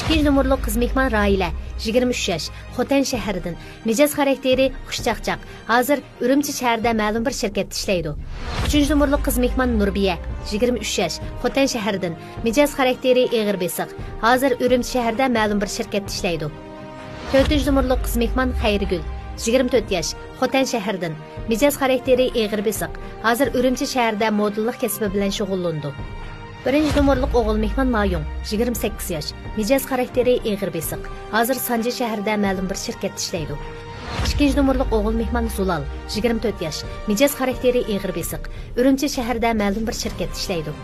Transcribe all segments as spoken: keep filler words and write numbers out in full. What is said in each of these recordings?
ئىككىنچى نومۇرلۇق قىز مېھمان راھىلە، يىگىرمە ئۈچ ياش، خوتەن شەھىرىدىن، مىجەز خاراكتېرى خۇشچاقچاق، ھازىر ئۈرۈمچى شەھىرىدە مەلۇم بىر شىركەتتە ئىشلەيدۇ. ئۈچىنچى نومۇرلۇق قىز مېھمان نۇربىيە، يىگىرمە ئۈچ ياش، خوتەن شەھىرىدىن، مىجەز خاراكتېرى ئېغىر بېسىق، ھازىر ئۈرۈمچى شەھىرىدە مەلۇم بىر شىركەتتە ئىشلەيدۇ. تۆتىنچى نومۇرلۇق قىز مېھمان خەيرىگۈل، يىگىرمە تۆت ياش، خوتەن شەھىرىدىن، مىجەز خاراكتېرى ئېغىر بېسىق، ھازىر ئۈرۈمچى شەھىرىدە مودېللىق كەسپى بىلەن شۇغۇللىنىدۇ. بىرىنچى نومۇرلۇق ئوغۇل مېھمان مايۇڭ، يىگىرمە سەككىز ياش، مىجەز خاراكتېرى ئېغىر بېسىق، ھازىر سانجى شەھىرىدە مەلۇم بىر شىركەتتە ئىشلەيدۇ. ئىككىنچى نومۇرلۇق ئوغۇل مېھمان زۇلال، يىگىرمە تۆت ياش، مىجەز خاراكتېرى ئېغىر بېسىق، ئۈرۈمچى شەھىرىدە مەلۇم بىر شىركەتتە ئىشلەيدۇ.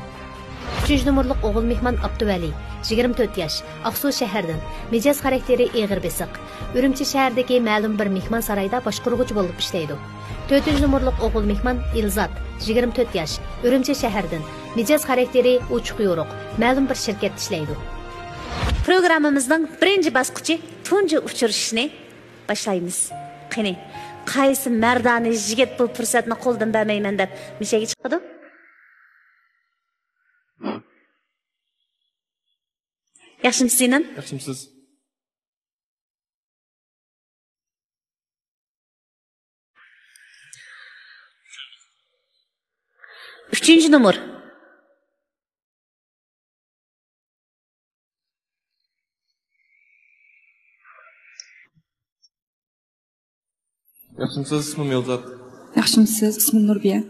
ئۈچىنچى نومۇرلۇق ئوغۇل مېھمان ئابدۇۋەلى، يىگىرمە تۆت ياش، ئاقسۇ شەھىرىدىن، مىجەز خاراكتېرى ئېغىر بېسىق، ئۈرۈمچى شەھىرىدىكى مەلۇم بىر مېھمانسارايدا باشقۇرغۇچى بولۇپ ئىشلەيدۇ. تۆتىنچى نومۇرلۇق ئوغۇل مېھمان ئىلزات، يىگىرمە تۆت ياش، ئۈرۈمچى شەھىرىدىن، مىجەز خاراكتېرى ئوچۇق يورۇق، مەلۇم بىر شىركەتتە ئىشلەيدۇ. پروگراممىمىزنىڭ بىرىنچى باسقۇچى تۇنجى ئۇچرىشىشنى باشلايمىز. قېنى، قايسى مەردانە يىگىت بۇ پۇرسەتنى قولدىن بەرمەيمەن دەپ مىشەگە چىقىدۇ؟ ياخشىمۇسىز ئىنىم؟ ياخشىمۇسىز؟ ئۈچىنچى نومۇر. ياخشىمۇسىز؟ ئىسمىم ئىلزات. ياخشىمۇسىز؟ ئىسمىم نۇربىيە.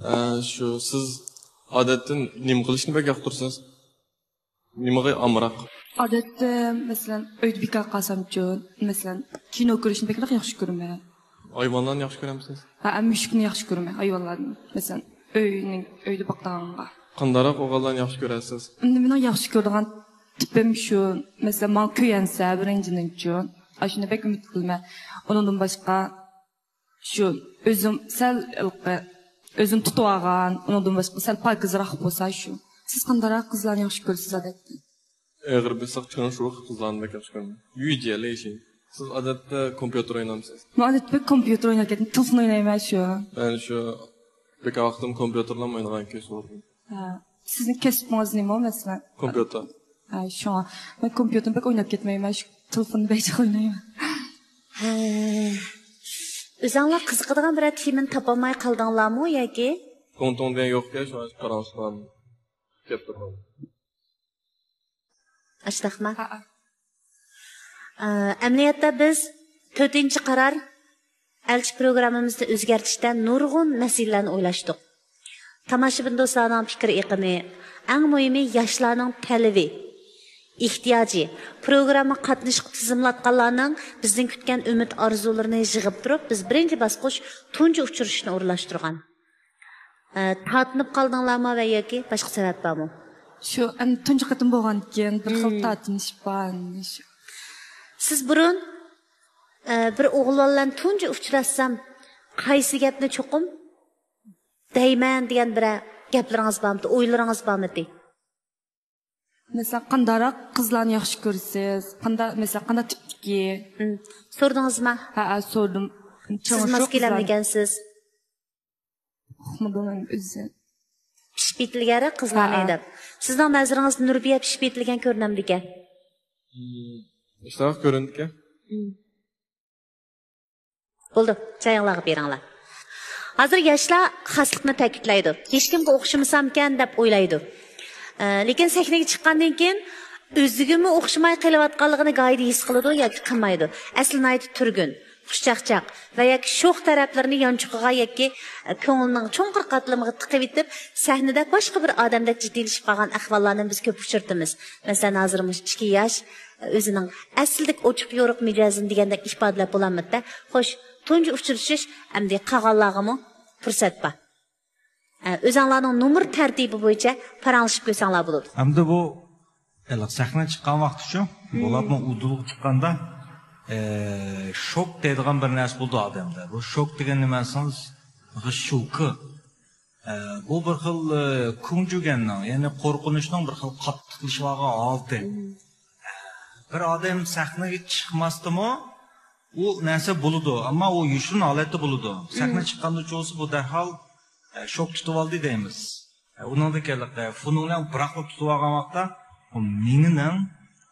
ئە، شۇ، سىز ئادەتتە نېمە قىلىشنى بەك ياقتۇرىسىز؟ نېمىگە ئامراق؟ ئادەتتە، مەسىلەن، ئۆيدە بىكار قالسامچۇ، مەسىلەن، كىنو كۆرۈشنى بەكرەك ياخشى كۆرىمەن. ھايۋانلارنى ياخشى كۆرەمسىز؟ ھە، مۈشۈكنى ياخشى كۆرىمەن، ھايۋانلاردىن. مەسىلەن، ئۆينىڭ، ئۆيدە باقىدىغانغا. قانداقراق ئوغۇللارنى ياخشى كۆرەسىز؟ ئەمدى مېنىڭ ياخشى كۆرىدىغان تىپىم شۇ، مەسىلەن، ماڭا كۆيەنسە، بىرىنچىدىنچۇ، ئاشۇنى بەك ئۈمىد قىلىمەن. ئۇنىڭدىن باشقا، شۇ ئۆزۈم سەل ھېلىقى، ئۆزىنى تۇتۇۋالغان، ئۇنىڭدىن باشقا سەل پاكىزراق بولسا شۇ. سىز قانداقراق قىزلارنى ياخشى كۆرىسىز ئادەتتە؟ ئېغىر بېسىق چىڭ شۇ قىزلارنى بەك ياخشى كۆرىمەن. يۈجيەلەيشىڭ. سىز ئادەتتە كومپيۇتېر ئوينامسىز؟ مەن ئادەتتە بەك كومپيۇتېر ئويناپ كەتتىم، تېلېفون ئوينايمەن شۇ. مەن شۇ بىكار ۋاقتىم كومپيۇتېرلا ئوينىغان كېسىپ بولدۇم. ھە. سىزنىڭ كەسپىڭىز نېمە مەسىلەن؟ كومپيۇتېر. ھە، شۇڭا. مەن كومپيۇتېرنى بەك ئويناپ كەتمەيمەن، شۇ تېلېفوندا بەك جىق ئوينايمەن. ھە. ئۆزەڭلار قىزىقىدىغان بىرەر تېمىنى تاپالماي قالدىڭلارمۇ ياكى؟ توڭ توڭ دېگەن يوقكەن، شۇڭا قاراڭلار كەپ تۇرغان. ئاشۇنداقما؟ ھەئە. ئە، ئەمەلىيەتتە بىز تۆتىنچى قارار ئەلچى پروگراممىمىزنى ئۆزگەرتىشتە نۇرغۇن مەسىلىلەرنى ئويلاشتۇق. تاماشىبىن دوستلارنىڭ پىكىر ئېقىمى، ئەڭ مۇھىمى ياشلارنىڭ تەلىپى، ئېھتىياجى، پروگرامما قاتنىشىپ تىزىملاتقانلارنىڭ بىزدىن كۈتكەن ئۈمىد ئارزۇلىرىنى يىغىپ تۇرۇپ، بىز بىرىنچى باسقۇچ تۇنجى ئۇچرىشىشنى ئورۇنلاشتۇرغان. ئە، تارتىنىپ قالدىڭلارمۇ ۋە ياكى باشقا سەۋەب بارمۇ؟ شۇ، ئەمدى تۇنجى قېتىم بولغاندىكىن بىر خىل تارتىنىش بار، شۇ. سىز بۇرۇن، ئە، بىر ئوغۇل بالا بىلەن تۇنجى ئۇچراشسام، قايسى گەپنى چوقۇم دەيمەن دېگەن بىرەر گەپلىرىڭىز بارمىدى، ئويلىرىڭىز بارمىدى؟ مەسىلەن، قانداقراق قىزلارنى ياخشى كۆرىسىز؟ قانداق، مەسىلەن، قانداق تىپتىكى؟ مم. سورىدىڭىزما؟ ھەئە، سورىدىم. سىز ماس كېلەمدىكەنسىز؟ ئۇقمىدىم ئەمدى ئۆزى. پىشىپ يېتىلگەنرەك قىزلارنى دەپ. سىزنىڭ نەزىرىڭىزدە نۇربىيە پىشىپ يېتىلگەن كۆرۈنەمدىكەن؟ مم. ئىشتىراق كۆرۈنىدىكەن. مم. بولدى، جايىڭلارغا بېرىڭلار. ھازىر ياشلار خاسلىقنى تەكىتلەيدۇ. ھېچكىمگە ئوخشىمىسامكەن دەپ ئويلايدۇ. ئە، لېكىن سەھنىگە چىققاندىن كېيىن ئۆزىگىمۇ ئوخشىماي قېلىۋاتقانلىقىنى گاھىدا ھېس قىلىدۇ ياكى قىلمايدۇ. ئەسلى ناھايىتى تۈرگۈن، خۇشچاقچاق ۋە ياكى شوخ تەرەپلىرىنى يانچۇقىغا ياكى، ئە، كۆڭلىنىڭ چوڭقۇر قاتلىمىغا تىقىۋېتىپ، سەھنىدە باشقا بىر ئادەمدەك جىددىيلىشىپ قالغان ئەھۋاللارنى بىز كۆپ ئۇچرىتىمىز. مەسىلەن، ھازىر مۇشۇ ئىككى ياش، ئە، ئۆزىنىڭ ئەسلىدىكى ئوچۇق يورۇق مىجەزىنى دېگەندەك ئىپادىلەپ بولالمىدى-دە. خوش، تۇنجى ئۇچرىشىش ئەمدى قالغانلارغىمۇ پۇرسەت بار. ئە، ئۆزەڭلارنىڭ نومۇر تەرتىپى بويىچە پاراڭلىشىپ كۆرسەڭلار بولىدۇ. ئەمدى بۇ ھېلىقى سەھنىگە چىققان ۋاقتىچۇ، بولۇپمۇ ئۇدۇلغا چىققاندا، ئە، شوك دەيدىغان بىر نەرسە بولىدۇ ئادەمدە. بۇ شوك دېگەن نېمە دېسىڭىز، بىر شوكى. ئە، بۇ بىر خىل، ئە، كۇڭجۈگەننىڭ، يەنى قورقۇنچنىڭ بىر خىل قاتتىقلىشىۋالغان ھالىتى. بىر ئادەم سەھنىگە چىقماستىمۇ ئۇ نەرسە بولىدۇ، ئەمما ئۇ يوشۇرۇن ھالەتتە بولىدۇ. سەھنە چىققاندىچۇ بولسا بۇ دەرھال، ئە، شوك تۇتۇۋالدى دەيمىز. ئە، ئۇنىڭدىن كېيىن، ئە، فۇنۇڭلياڭ بىراقلا تۇتۇۋالغان ۋاقىتتا ئۇ مېڭىنىڭ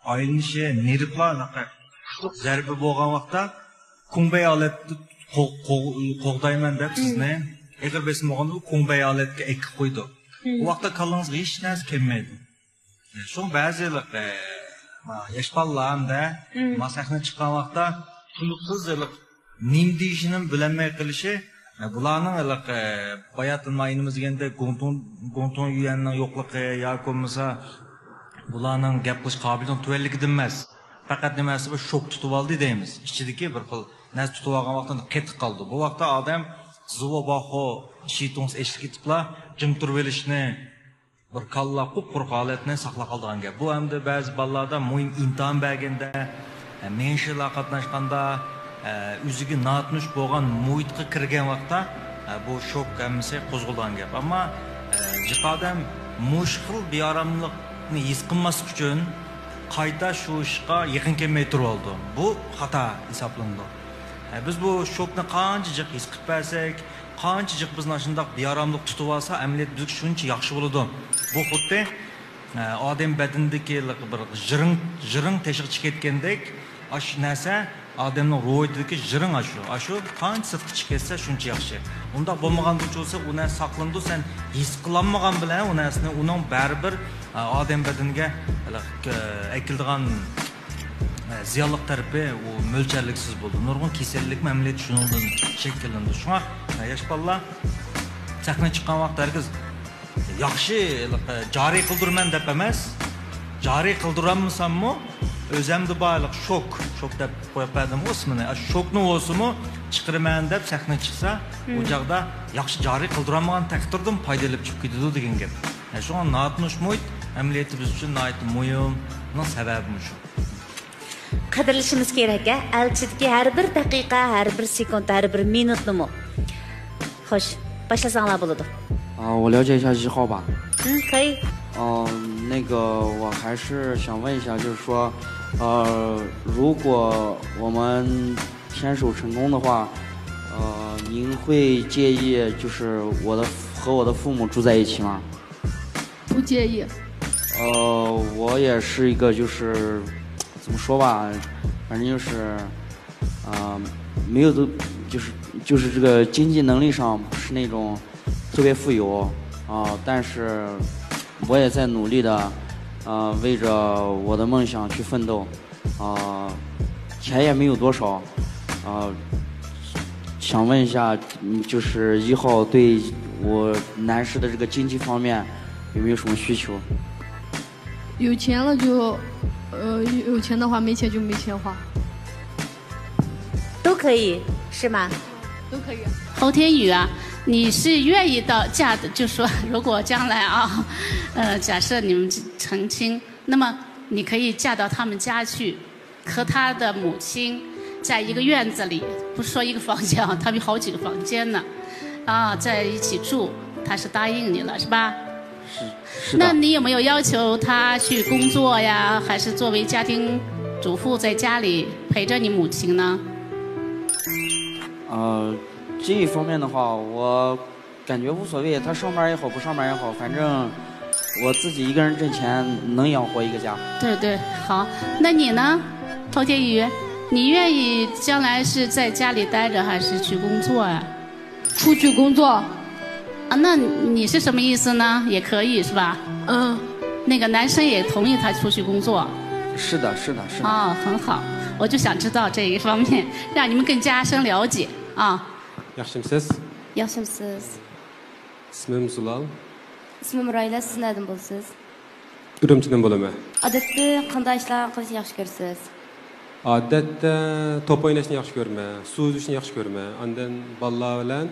ئايلىنىشى نېرۋىلار ھېلىقى كۈچلۈك زەربە بولغان ۋاقىتتا، كۇڭبەي ھالەتتە قوغ-، قوغ-، قوغدايمەن دەپ سىزنى، ئېغىر بېسىم بولغاندا ئۇ كۇڭبەي ھالەتكە ئەكىپ قويىدۇ. بۇ ۋاقىتتا كاللىڭىزغا ھېچ نەرسە كەلمەيدۇ. شۇڭا بەزى ھېلىقى، ئە، ياش بالىلار ھەمدە ما سەھنە چىققان ۋاقىتتا تۇيۇقسىز ھېلىقى نېمە دېيىشىنى بىلەلمەي قېلىشى، ئە، بۇلارنىڭ ھېلىقى، ئە، باياتىن مايىنىمىز دېگەندەك گۇڭتۇڭ، گۇڭتۇڭ يۈەننىڭ يوقلۇقى ياكى بولمىسا بۇلارنىڭ گەپ قىلىش قابىلىيىتىنىڭ تۆۋەنلىكىدىن ئەمەس. پەقەت نېمە دېسە بىر شوك تۇتۇۋالدى دەيمىز. ئىچىدىكى بىر خىل نەرسە تۇتۇۋالغان ۋاقتىدا قېتىپ قالىدۇ. بۇ ۋاقىتتا ئادەم زىۋو باخو شىتۇڭس ئېشىپ كېتىپلا جىم تۇرۇۋېلىشنى، بىر كاللا قۇپقۇرۇق ھالەتنى ساقلاپ قالىدىغان گەپ. بۇ ئەمدى بەزى بالىلاردا مۇھىم ئىمتىھان بەرگەندە، ئە، مېڭىشىلار قاتناشقاندا، ئە، ئۆزىگە ناتونۇش بولغان مۇھىتقا كىرگەن ۋاقىتتا، ئە، بۇ شوك ھەممىسى قوزغىلىدىغان گەپ. ئەمما، ئە، جىق ئادەم مۇشۇ خىل بىئاراملىقنى ھېس قىلماسلىق ئۈچۈن قايتا شۇ ئىشقا يېقىن كەلمەي تۇرۇۋالىدۇ. بۇ خاتا ھېسابلىنىدۇ. ئە، بىز بۇ شوكنى قانچە جىق ھېس قىلىپ بەرسەك، قانچە جىق بىزنى ئاشۇنداق بىئاراملىق تۇتۇۋالسا، ئەمەلىيەتتە بىزگە شۇنچە ياخشى بولىدۇ. بۇ خۇددى، ئە، ئادەم بەدىنىدىكى بىر ژىرىڭ، ژىرىڭ تېشىغا چىقىپ كەتكەندەك، ئاشۇ نەرسە ئادەمنىڭ روھىدىكى ژىرىڭ ئاشۇ. ئاشۇ قانچە سىرتقا چىقىپ كەتسە، شۇنچە ياخشى. ئۇنداق بولمىغان بولسا، ئۇ نەرسە ساقلىنىدۇ، سەن ھېس قىلالمىغان بىلەن ئۇ نەرسىنى، ئۇنىڭ بەرىبىر، ئە، ئادەم بەدىنىگە، ئە، ئەكېلىدىغان ئە، زىيانلىق تەرىپى ئۇ مۆلچەرلىكسىز بولىدۇ. نۇرغۇن كېسەللىكمۇ ئەمەلىيەتتە شۇنىڭدىن شەكىللىنىدۇ. شۇڭا، ئە، ياش بالىلار سەھنىگە چىققان ۋاقىتتا ھەرگىز ياخشى، ھېلىقى، جارى قىلدۇرىمەن دەپ ئەمەس، جارى قىلدۇرالمىساممۇ ئۆزەمدە بار ھېلىقى شوك، شوك دەپ قويۇپ بەردىمغۇ ئىسمىنى. ئە، شوكنى بولسىمۇ چىقىرىمەن دەپ سەھنىگە چىقسا، ئۇ چاغدا ياخشى جارى قىلدۇرالمىغان تەقدىردىمۇ پايدا ئېلىپ چىقىپ كېتىدۇ دېگەن گەپ. ئە، شۇڭا ناتونۇش مۇھىت ئەمەلىيەتتە بىز ئۈچۈن ناھايىتى مۇھىمنىڭ سەۋەبى مۇشۇ. قەدىرلىشىمىز كېرەك-ە، ئەلچىدىكى ھەر بىر دەقىقە، ھەر بىر سېكۇنت، ھەر بىر مىنۇتنىمۇ. خوش، باشلىساڭلار بولىدۇ. 啊，我了解一下一号吧。嗯，可以。嗯，那个，我还是想问一下，就是说，呃，如果我们牵手成功的话，呃，您会介意就是我的和我的父母住在一起吗？不介意。呃，我也是一个就是怎么说吧，反正就是啊、没有都就是就是这个经济能力上不是那种特别富有啊、但是我也在努力的啊、为着我的梦想去奋斗啊、钱也没有多少啊、想问一下，嗯，就是一号对我男士的这个经济方面有没有什么需求？有钱了就，呃，有钱的花，没钱就没钱花。都可以，是吗？都可以。侯天宇啊，你是愿意到嫁的，就说如果将来啊，呃，假设你们成亲，那么你可以嫁到他们家去，和他的母亲在一个院子里，不说一个房间啊，他们有好几个房间呢，啊，在一起住，他是答应你了，是吧？是是的。那你有没有要求他去工作呀？还是作为家庭主妇在家里陪着你母亲呢？呃，这一方面的话，我感觉无所谓，他上班也好，不上班也好，反正我自己一个人挣钱能养活一个家。对对，好。那你呢，侯天宇？你愿意将来是在家里待着，还是去工作啊？出去工作。啊，那你是什么意思呢？也可以是吧？嗯。那个男生也同意他出去工作。是的，是的，是的。啊，很好，我就想知道这一方面，让你们更加深了解啊。 ياخشىمسىز؟ ياخشىمسىز؟ ئىسمىم زۇلال. ئىسمىم رايلا، سىز نەدىن بولىسىز؟ ئۈرۈمچىدىن بولىمەن. ئادەتتە قانداق ئىشلارنى قىلىشنى ياخشى كۆرىسىز؟ ئادەتتە توپ ئويناشنى ياخشى كۆرىمەن، سۇ ئۈزۈشنى ياخشى كۆرىمەن، ئاندىن بالىلار بىلەن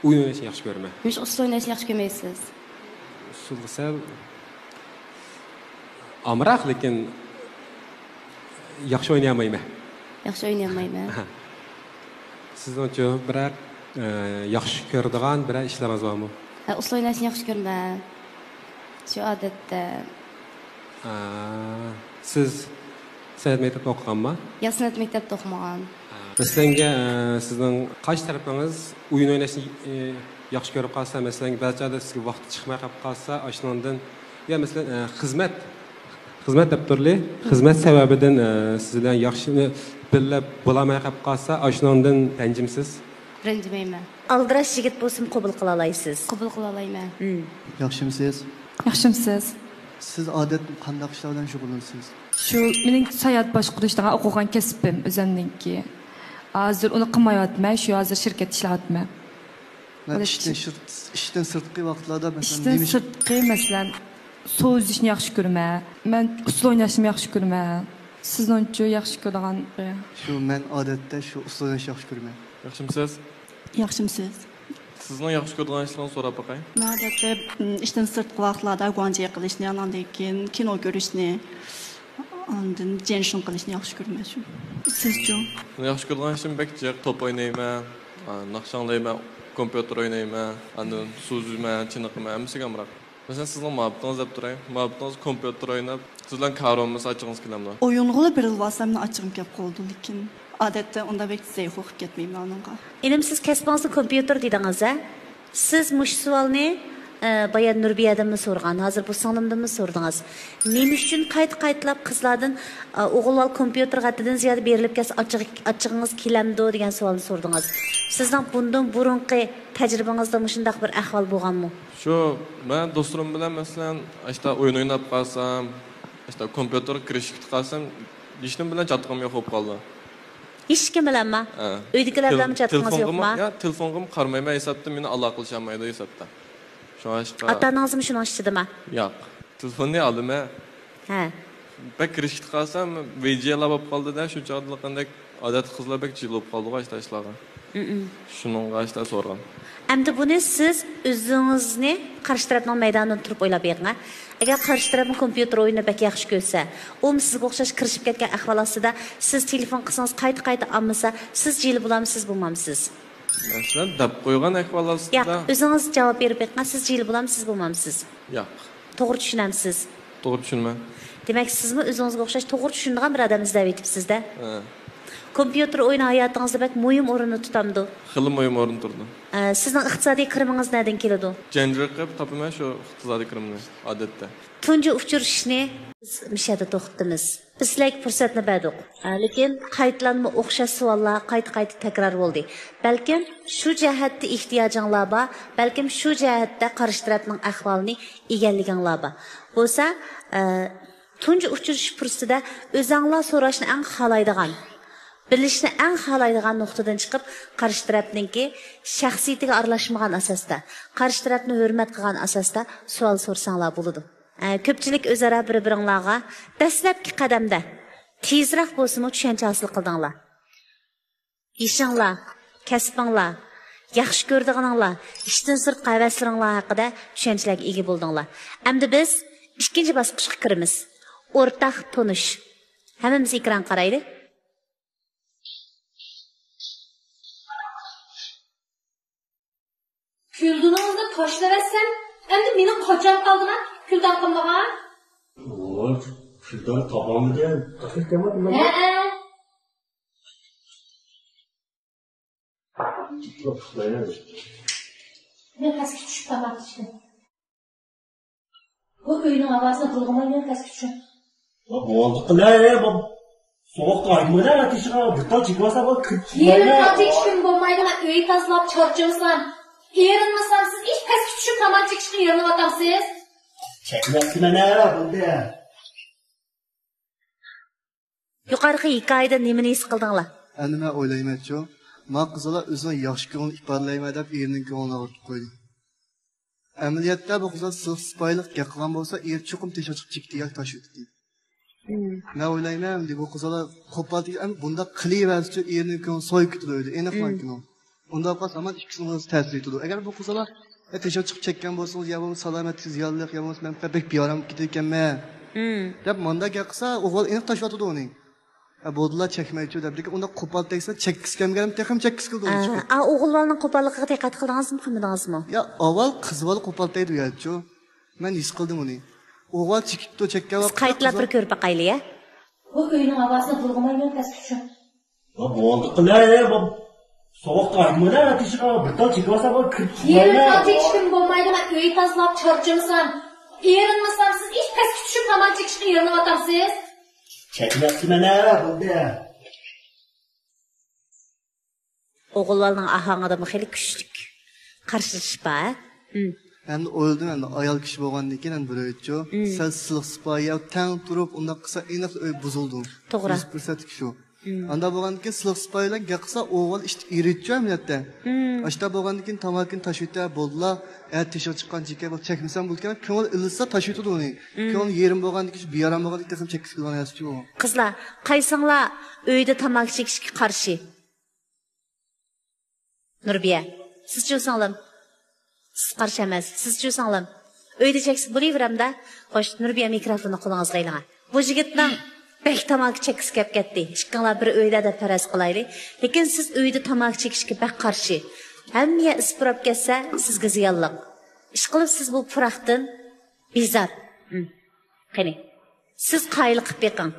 ئويۇن ئويناشنى ياخشى كۆرىمەن. نېمىشقا ئۇسسۇل ئويناشنى ياخشى كۆرمەيسىز؟ ئۇسسۇلغا سەل ئامراق، لېكىن ياخشى ئوينىيالمايمەن. ياخشى ئوينىيالمايمەن. سىزنىڭچۇ بىرەر ئە، ياخشى كۆرىدىغان بىرەر ئىشلىرىڭىز بارمۇ؟ ئۇسسۇل ئويناشنى ياخشى كۆرىمەن. شۇ ئادەتتە. ئە، سىز سەنئەت مەكتەپتە ئوقۇغانما؟ ياق، سەنئەت مەكتەپتە ئوقۇمىغان. مەسىلەنگە، ئە، سىزنىڭ قايسى تەرىپىڭىز ئويۇن ئويناشنى، ئە، ياخشى كۆرۈپ قالسا، مەسىلەنگە بەزى چاغدا سىزگە ۋاقتى چىقماي قېلىپ قالسا، ئاشۇنىڭدىن، يا مەسىلەن، ئە، خىزمەت خىزمەت دەپتۇرلى خىزمەت سەۋەبىدىن، ئە، سىز بىلەن ياخشى بىللە بولالماي قېلىپ قالسا، ئاشۇنىڭدىن رەنجىمسىز؟ رەنجىمەيمەن. ئالدىراش يىگىت بولسىمۇ قوبۇل قىلالايسىز؟ قوبۇل قىلالايمەن. مم. ياخشىمسىز؟ ياخشىمسىز؟ سىز ئادەتتە قانداق ئىشلار بىلەن شۇغۇللىنىسىز؟ شۇ مېنىڭ ساياھەت باشقۇرۇش دېگەن ئوقۇغان كەسپىم ئۆزۈمنىڭكى. ھازىر ئۇنى قىلمايۋاتىمەن، شۇ ھازىر شىركەتتە ئىشلەۋاتىمەن. مەن ئىشتىن سىرت-، ئىشتىن سىرتقى ۋاقىتلاردا، مەسىلەن، ئىشتىن نېمە ئىش- سىرتقى، مەسىلەن، سوزۇشنى ياخشى كۆرىمەن. مەن ئۇسسۇل ئويناشنىمۇ ياخشى كۆرىمەن. سىزنىڭچۇ ياخشى كۆرىدىغان؟ شۇ، مەن ئادەتتە شۇ ئۇسسۇل ئويناشنى ياخشى كۆرىمەن. ياخشىمسىز؟ ياخشىمسىز؟ سىزنىڭ ياخشى كۆرىدىغان ئىشلىرىڭىزنى سوراپ باقاي. مەن ئادەتتە، ئىم، ئىشتىن سىرتقى ۋاقىتلاردا گۇاڭجې قىلىشنى، ئاندىن كېيىن كىنو كۆرۈشنى، ئاندىن جيەنشېن قىلىشنى ياخشى كۆرىمەن شۇ. سىزچۇ؟ مەن ياخشى كۆرىدىغان ئىشىم بەك جىق. توپ ئوينايمەن، ئا، ناخشا ئاڭلايمەن، كومپيۇتېر ئوينايمەن، ئاندىن سۇ ئۈزىمەن، چېنىقىمەن، ھەممىسىگە ئامراق. مەسىلەن، سىزنىڭ مۇھەببىتىڭىز دەپ تۇراي. مۇھەببىتىڭىز كومپيۇتېر ئويناپ، سىز بىلەن كارى بولمىسا ئاچچىقىڭىز كېلەمدۇ؟ ئويۇنغىلا بېرىلىۋالسام مېنىڭ ئاچچىقىم كەپ قالىدۇ، لېكىن ئادەتتە ئۇنداق بەك زەيخۇ قىلىپ كەتمەيمەن ئۇنىڭغا. ئىنىم، سىز كەسپىڭىزنى كومپيۇتېر دېدىڭىز، ھە؟ سىز مۇشۇ سوئالنى، ئە، بايا نۇربىيەدىنمۇ سورىغان، ھازىر بۇ سىڭلىمدىنمۇ سورىدىڭىز. نېمە ئۈچۈن قايتا-قايتىلەپ قىزلاردىن، ئە، ئوغۇل بالا كومپيۇتېرغا ھەددىدىن زىيادە بېرىلىپ كەتسە ئاچچىق-، ئاچچىقىڭىز كېلەمدۇ دېگەن سوئالنى سورىدىڭىز. سىزنىڭ بۇندىن بۇرۇنقى تەجرىبىڭىزدە مۇشۇنداق بىر ئەھۋال بولغانمۇ؟ شۇ، مەن دوستلىرىم بىلەن، مەسىلەن، ئاشتا ئويۇن ئويناپ قالسام، ئاشتا كومپيۇتېرغا كىرىشىپ كېتىپ قالسام، ھېچنېمە بىلەن چاتىقىم يوق بولۇپ قالىدۇ. ھېچكىم بىلەنمۇ؟ ھە. ئۆيدىكىلەر بىلەنمۇ چاتىقىڭىز يوقما؟ يا، تېلېفونغىمۇ قارىمايمەن ھېسابتا، مېنى ئالاقىلىشالمايدۇ ھېسابتا. شۇڭلاشقا. ئاتا-ئانىڭىزمۇ شۇنىڭ ئىچىدىما؟ ياق. تېلېفوننى ئالىمەن. ھە. بەك كىرىشىپ قالسام، ۋىجىيالا بولۇپ قالدى-دە، شۇ چاغدا قانداق ئادەتتە قىزلار بەك جىل بولۇپ قالدىغۇ ئاشتا ئىشلارغا. مم. شۇنىڭغا ئاشتا سورىغان. ئەمدى بۇنى سىز ئۆزىڭىزنى قارشى تەرەپنىڭ مەيدانىدا تۇرۇپ ئويلاپ بېقىڭ، ھە. ئەگەر قارشى تەرەپمۇ كومپيۇتېر ئويۇنىنى بەك ياخشى كۆرسە، ئۇمۇ سىزگە ئوخشاش كىرىشىپ كەتكەن ئەھۋال ئاستىدا، سىز تېلېفون قىلسىڭىز قايتا-قايتا ئالمىسا، سىز جىلە بولامسىز، بولمامسىز؟ مەسىلەن، دەپ قويغان ئەھۋال ئاستىدا. ياق، ئۆزىڭىز جاۋاب بېرىپ بېقىڭ، سىز جىلە بولامسىز، بولمامسىز؟ ياق. توغرا چۈشىنەمسىز؟ توغرا چۈشىنىمەن. دېمەك، سىزمۇ ئۆزىڭىزگە ئوخشاش توغرا چۈشىنىدىغان بىر ئادەم ئىزدەۋېتىپسىز-دە. ھە. كومپيۇتېر ئويۇنى ھاياتىڭىزدا بەك مۇھىم ئورۇننى تۇتامدۇ؟ خېلى مۇھىم ئورۇن تۇرىدۇ. ئە، سىزنىڭ ئىقتىسادىي كىرىمىڭىز نەدىن كېلىدۇ؟ جەنجىرىق قىلىپ تاپىمەن شۇ ئىقتىسادىي كىرىمنى، ئادەتتە. تۇنجى ئۇچرىشىشنى مۇشۇ يەردە توختىتىمىز. بىز سىلەرگە پۇرسەتنى بەردۇق. ئە، لېكىن قايتىلانما ئوخشاش سوئاللار قايتا-قايتا تەكرار بولدى. بەلكىم شۇ جەھەتتە ئېھتىياجىڭلار بار، بەلكىم شۇ جەھەتتە قارشى تەرەپنىڭ ئەھۋالىنى ئىگىلىگەنلەر بار. بولسا، ئە، تۇنجى ئۇچرىشىش پۇرسىتىدە ئۆزەڭلار سوراشنى ئەڭ خالايدىغان، بىلىشنى ئەڭ خالايدىغان نۇقتىدىن چىقىپ، قارشى تەرەپنىڭكى شەخسىيىتىگە ئارىلاشمىغان ئاساستا، قارشى تەرەپنى ھۆرمەت قىلغان ئاساستا سوئال سورىساڭلار بولىدۇ. ئە، كۆپچىلىك ئۆزئارا بىر-بىرىڭلارغا دەسلەپكى قەدەمدە تېزرەك بولسىمۇ چۈشەنچە ھاسىل قىلدىڭلار. يېشىڭلار، كەسپىڭلار، ياخشى كۆرىدىغىنىڭلار، ئىشتىن سىرتقى ھەۋەسلىرىڭلار ھەققىدە چۈشەنچىلەرگە ئىگە بولدۇڭلار. ئەمدى بىز ئىككىنچى باسقۇچقا كىرىمىز. ئورتاق تونۇش. ھەممىمىز ئېكرانغا قارايلى. كۈلگىنىڭىزنى تاشلىۋەتسەم، ئەمدى مېنىڭ قاچان قالدىما كۈلگەن قىلمىغان؟ ۋاي، كۈلگەن تاپالمىدىم. ھەئە. مەن پەسكە چۈشۈپ تاماق ئىچتىم. بۇ ئۆينىڭ ھاۋاسىنى بۇلغىماي مەن پەسكە چۈشۈپ. ۋا بولدى قىلە، بۇ سوغۇقتا ئايتمىغىنە تېشىغا بىر تال چېكىۋالسا بۇ كىرىپ يېرىم چېكىشكىمۇ بولمايدۇ، مەن ئۆي تازىلاپ چارچىمىسام، ئېرىنمىسام، سىز ئىش پەسكە چۈشۈپ تاماق چېكىشقا ئېرىنىۋاتامسىز؟ چەكمەپتىمەن-ە، بولدى. يۇقىرىقى ھېكايىدىن نېمىنى ھېس قىلدىڭلار؟ ئەمدى مەن ئويلايمەنچۇ، ما قىزلار ئۆزىنىڭ ياخشى كۆڭۈل ئىپادىلەيمەن دەپ ئېرىنىڭ كۆڭلىنى ئاغرىتىپ قويدى. ئەمەلىيەتتە بۇ قىزلار سىلىق سىپايىلىق گەپ قىلغان بولسا، ئېرى چوقۇم تېشىغا چىقىپ چېكىتى ياكى تاشلىۋېتىدۇ. مم. مەن ئويلايمەن، ئەمدى بۇ قىزلار قوپال تېگىپ، ئەمدى بۇنداق قىلىۋەرسىچۇ، ئېرىنىڭ كۆڭلى سويۇپ كېتىدۇ ئۆيدە، ئېنىق مم. باركىنۇ. ئۇنداق قىلسا ھامان ئىككىسىنىڭ تەسىر يېتىدۇ. ئەگەر بۇ قىزلار، «ئە، تېشىغا چىقىپ چەككەن بولسىڭىز، يا بولمىسا سالامەتلىكىگە زىيانلىق، يا بولمىسا مەن بەك بىئارام بولۇپ كېتىدىكەنمەن» مم. دەپ مانداق گەپ قىلسا، ئوغۇل ئېنىق تاشلىۋېتىدۇ ئۇنى. «ھە، بولدىلا، چەكمەيچۇ» دەپ. لېكىن ئۇنداق قوپال تەگسە، چەككۈسى كەلمىگەن تېخىمۇ چەككۈسى كېلىدۇ ئۇنى ئە، چىقىپ. ئا، ئوغۇل بالىنىڭ قوپاللىقىغا دىققەت قىلدىڭىزمۇ، قىلمىدىڭىزمۇ؟ يا، ئاۋۋال قىز بالا قوپال تەگدى ئۇ يەردىچۇ. مەن ھېس قىلدىم ئۇنى. ئوغۇل چېكىپتۇ، چەككەن بىز ۋاقىتتا قايتىلاپ قىز بىر كۆرۈپ باقايلى، يا؟ بۇ ئۆينىڭ ھاۋاسىنى بۇلغىمايمەن پەسكە چۈشۈپ. ۋا بولدى قىلە، بۇ سوغۇقتا ئايتمىدە تېشىغا بىر تال چېكىۋالسا بۇ كىرىپ يېرىم چىقمايدۇ. تال چېكىشتىن بولمايدۇ، مەن ئۆي تازىلاپ چارچىمىسام، ئېرىنمىسام، سىز ئىش پەسكە چۈشۈپ تاماكا چېكىشقا ئېرىنىۋاتامسىز؟ چەكمەپتىمەن-ھە، بولدى. ئوغۇل بالىنىڭ ئاھاڭىدىمۇ خېلى كۈچلۈك قارشىلىشىش بار. ھە؟ ھىم. ئەمدى ئويلىدىم، ئەمدى ئايال كىشى بولغاندىن كېيىن، ئەمدى بىر ئۆيچۇ، ھىم، سەل سىلىق سىپايە تەڭ تۇرۇپ، ئۇنداق قىلسا ئېنىق ئۆي بۇزۇلىدۇ. توغرا. يۈز پىرسەنتلىك شۇ. ھىم. ئاندا بولغاندىن كېيىن سىلىق سىپايە بىلەن گەپ قىلسا، ئوغۇل ئىشتىك ئېرىچۇ ئەمەلىيەتتە. ھىم. ئاشتا بولغاندىن كېيىن تاماكىنى تاشۇيتە، بولدىلا، ئە، تېشىغا چىققان چېكە، بۇ چەكمىسەم بولىدىكەن، كۆڭۈل ئىللىسا تاشۇيتىدۇ ئۇنى. ھىم. كۆڭۈل يېرىم بولغاندىن كېيىن، شۇ بىئارام بولغاندىن كېيىن تېخىمۇ چەككۈسى كېلىدىغان نەرسىچۇ ئۇ. قىزلار، قايسىڭلار ئۆيدە تاماكا چېكىشكە قارشى؟ نۇربىيە، سىزچۇ سىڭلىم؟ سىز قارشى ئەمەس، سىزچۇ سىڭلىم؟ ئۆيدە چەكسە بولۇۋېرەمدە. خوش، نۇربىيە، مىكروفوننى قولىڭىزغا ئېلىڭە. بۇ يىگىتنىڭ بەك تاماكا چەككۈسى كەپ كەتتى. ئىككىڭلار بىر ئۆيدە دەپ پەرەز قىلايلى. لېكىن سىز ئۆيدە تاماكا چېكىشكە بەك قارشى. ھەممە يەر ئىس پۇراپ كەتسە، سىزگە زىيانلىق. ئىشقىلىپ سىز بۇ پۇراقتىن بىزار. ھىم. قېنى، سىز قايىل قىلىپ بېقىڭ.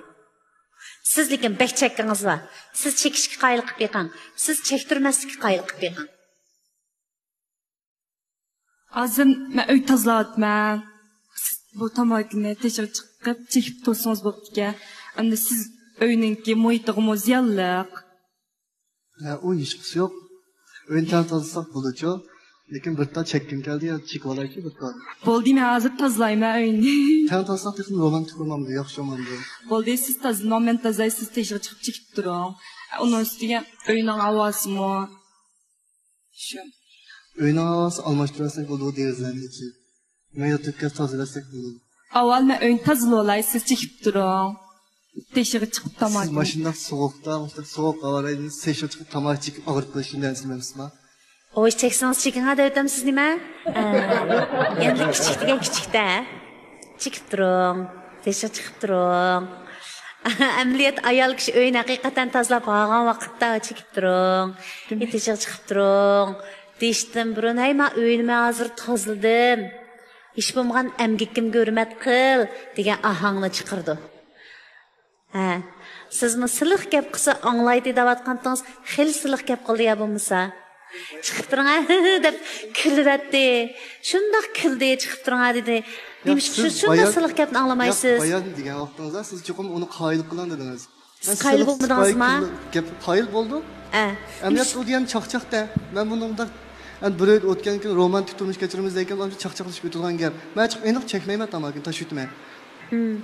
سىز لېكىن بەك چەككىڭىز بار. سىز چېكىشكە قايىل قىلىپ بېقىڭ. سىز چەكتۈرمەسلىككە قايىل قىلىپ بېقىڭ. ھازىر مەن ئۆي تازىلاۋاتىمەن. سىز بۇ تاماكىنى تېشىغا چىقىپ چېكىپ تۇرسىڭىز بوپتىكەن. ئەمدى سىز ئۆينىڭكى مۇھىتىغىمۇ زىيانلىق. ھە، ئۇ ھېچقىسى يوق. ئۆينى تەڭ تازىلىساق بولىدۇچۇ. لېكىن بىر تال چەككۈم كەلدى، يا چېكىۋالايچۇ بىر تال. بولدى، مەن ھازىر تازىلايمەن ئۆينى. تەڭ تازىساق تېخىمۇ رومانتىك بولمامدۇ، ياخشى بولمامدۇ؟ بولدى، سىز تازىلىماڭ، مەن تازىلاي، سىز تېشىغا چىقىپ چېكىپ تۇرۇڭ. ئۇنىڭ ئۈستىگە ئۆينىڭ ھاۋاسىمۇ شۇ. ئۆينىڭ ھاۋاسى ئالماشتۇرۇۋەتسەك بولىدۇ، دېرىزىلەرنى ئېچىپ. مەن ياتىپ كەلسە تازىلىۋەتسەك بولىدۇ. ئاۋۋال مەن ئۆينى تازىلىۋالاي، سىز چېكىپ تۇرۇڭ. تېشىغا چىقىپ تاماكا. سىز ماشىنىدا سوغۇقتا، مۇشۇنداق سوغۇق ھاۋا رايىدا تېشىغا چىقىپ تاماكا چېكىپ ئاغرىپ قېلىشنى دەمسىزمۇ؟ ھوش، چەكسىڭىز چېكىڭە دەۋېتەمسىز نېمە؟ ئە، ئەمدى كىچىك دېگەن كىچىكتە. چېكىپ تۇرۇڭ. تېشىغا چىقىپ تۇرۇڭ. ئەمەلىيەتتە ئايال كىشى ئۆينى ھەقىقەتەن تازىلاپ بولغان ۋاقىتتا چېكىپ تۇرۇڭ. تېشىغا چىقىپ تۇرۇڭ. دېيىشتىن بۇرۇن، ھەي، مەن ئۆينى مەن ھازىر تازىلىدىم. ھېچ بولمىغان ئەمگىكىمگە ھۆرمەت قىل، دېگەن ئاھاڭنى چىقىرىدۇ. ھە، سىزمۇ سىلىق گەپ قىلسا ئاڭلايتتى دەۋاتقانتىڭىز، خېلى سىلىق گەپ قىلدى يا بولمىسا. چىقىپ تۇرۇڭ ھە، دەپ كۈلۈۋەتتى. شۇنداق كۈلدى، چىقىپ تۇرۇڭ ھە دېدى. نېمىشقا شۇ، شۇنداق سىلىق گەپنى ئاڭلىمايسىز؟ بايان دېگەن ۋاقتىڭىزدا سىز چوقۇم ئۇنى قايىل قىلىڭ دېدىڭىز. سىز قايىل بولمىدىڭىزما؟ گەپ قايىل بولدۇق. ئە. ئەمەلىيەتتە ئۇ دېگەن چاقچاقتە. مەن بۇنى مۇنداق، ئەمدى بىر ئۆيدە ئۆتكەندىن كېيىن رومانتىك تۇرمۇش كەچۈرىمىز دېگەن ئانچە چاقچاقلىشىپ ئۆتىدىغان گەپ. مەن چىقىپ ئېنىق چەكمەيمەن تاماكىنى، تاشۇيتىمەن. ھىم.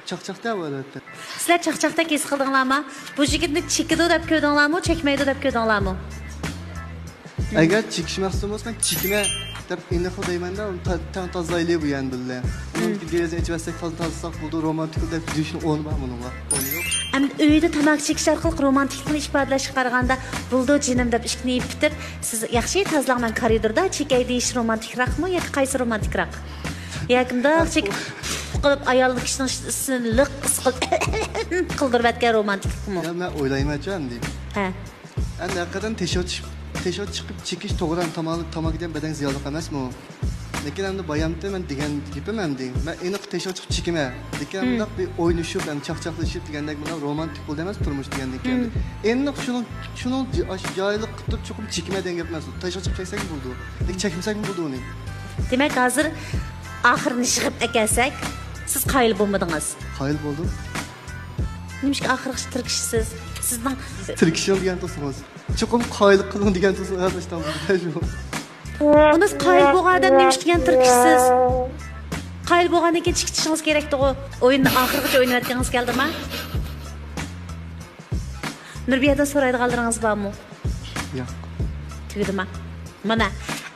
چاقچاقتە ئۇ ئەلۋەتتە. سىلەر چاقچاقتەك ھېس قىلدىڭلارمۇ؟ بۇ يىگىتنى چېكىدۇ دەپ كۆردۈڭلارمۇ، چەكمەيدۇ دەپ كۆردۈڭلارمۇ؟ ئەگەر چېكىش مەقسىتىم بولسا، مەن چېكىمەن دەپ ئېنىقلا دەيمەن-دە، ئۇنى تا-، تەڭ تازىلايلى بۇ يەنى بىللە. ئۇنىڭ دېرىزىنى ئېچىۋەتسەك، تازا تازىلىساق بولىدۇ، رومانتىكلا دەپ دېيىشنىڭ ئورنى بارمۇ ئۇنىڭغا؟ ئورنى يوق. ئەمدى ئۆيدە تاماكا چېكىش ئارقىلىق رومانتىكلىقنى ئىپادىلەشكە قارىغاندا، بولىدۇ جېنىم دەپ ئىككىنى يېپىپ، سىز ياخشى تازىلاڭ، مەن كارىدوردا چېكەي دېيىش رومانتىكراقمۇ ياكى قايسى رومانتىكراق؟ ياكى مۇنداق چېكىپ قىلىپ ئايال كىشىنىڭ ئىچىنى لىق ئىس قىلىپ قىلدۇرۇۋەتكەن رومانتىكلىقمۇ؟ يا، مەن ئويلايمەنچۇ ئەمدى. ھە. ئەمدى ھەقىقەتەن تېشىغا چىقىپ، تېشىغا چىقىپ چېكىش توغرا، تاماكا، تاماكا دېگەن بەدەنگە زىيانلىق ئەمەسمۇ؟ لېكىن ئەمدى بايامتى مەن دېگەن گېپىم ئەمدى. مەن ئېنىق تېشىغا چىقىپ چېكىمەن. لېكىن مم. مۇنداق بىر ئوينىشىپ، ئەمدى چاقچاقلىشىپ دېگەندەك مۇنداق رومانتىك بولدى ئەمەس تۇرمۇش دېگەندىن كېيىن. مم. ئېنىق شۇنىڭ، شۇنىڭ جا-، ئاشۇ جايلىق قىلىپ چوقۇم چېكىمەن دېگەن گەپ ئەمەس. تېشىغا چىقىپ چەكسەكمۇ بولىدۇ. لېكىن چەكمىسەكمۇ بولىدۇ ئۇنى. دېمەك، ھازىر ئاخىرىنى يىغىپ ئەكەلسەك، سىز قايىل بولمىدىڭىز. قايىل بولدۇم. نېمىشقا ئاخىرغىچە تىركىشىسىز؟ سىزنىڭ تىركىشىڭ دېگەن تۇرسىڭىز. چوقۇم قايىل قىلىڭ دېگەن تۇرسىڭىز، ھە، باشتان بولدى. ئۇنى قايىل بولغان ئادەم نېمىشقا دېگەن تىركىشىسىز؟ قايىل بولغاندىن كېيىن چىقىشىڭىز كېرەكتىغۇ. ئويۇننى ئاخىرغىچە ئوينىۋەتكىڭىز كەلدىما؟ نۇربىيەدىن سورايدىغانلىرىڭىز بارمۇ؟ ياق. تۈگىدىما؟ مانا،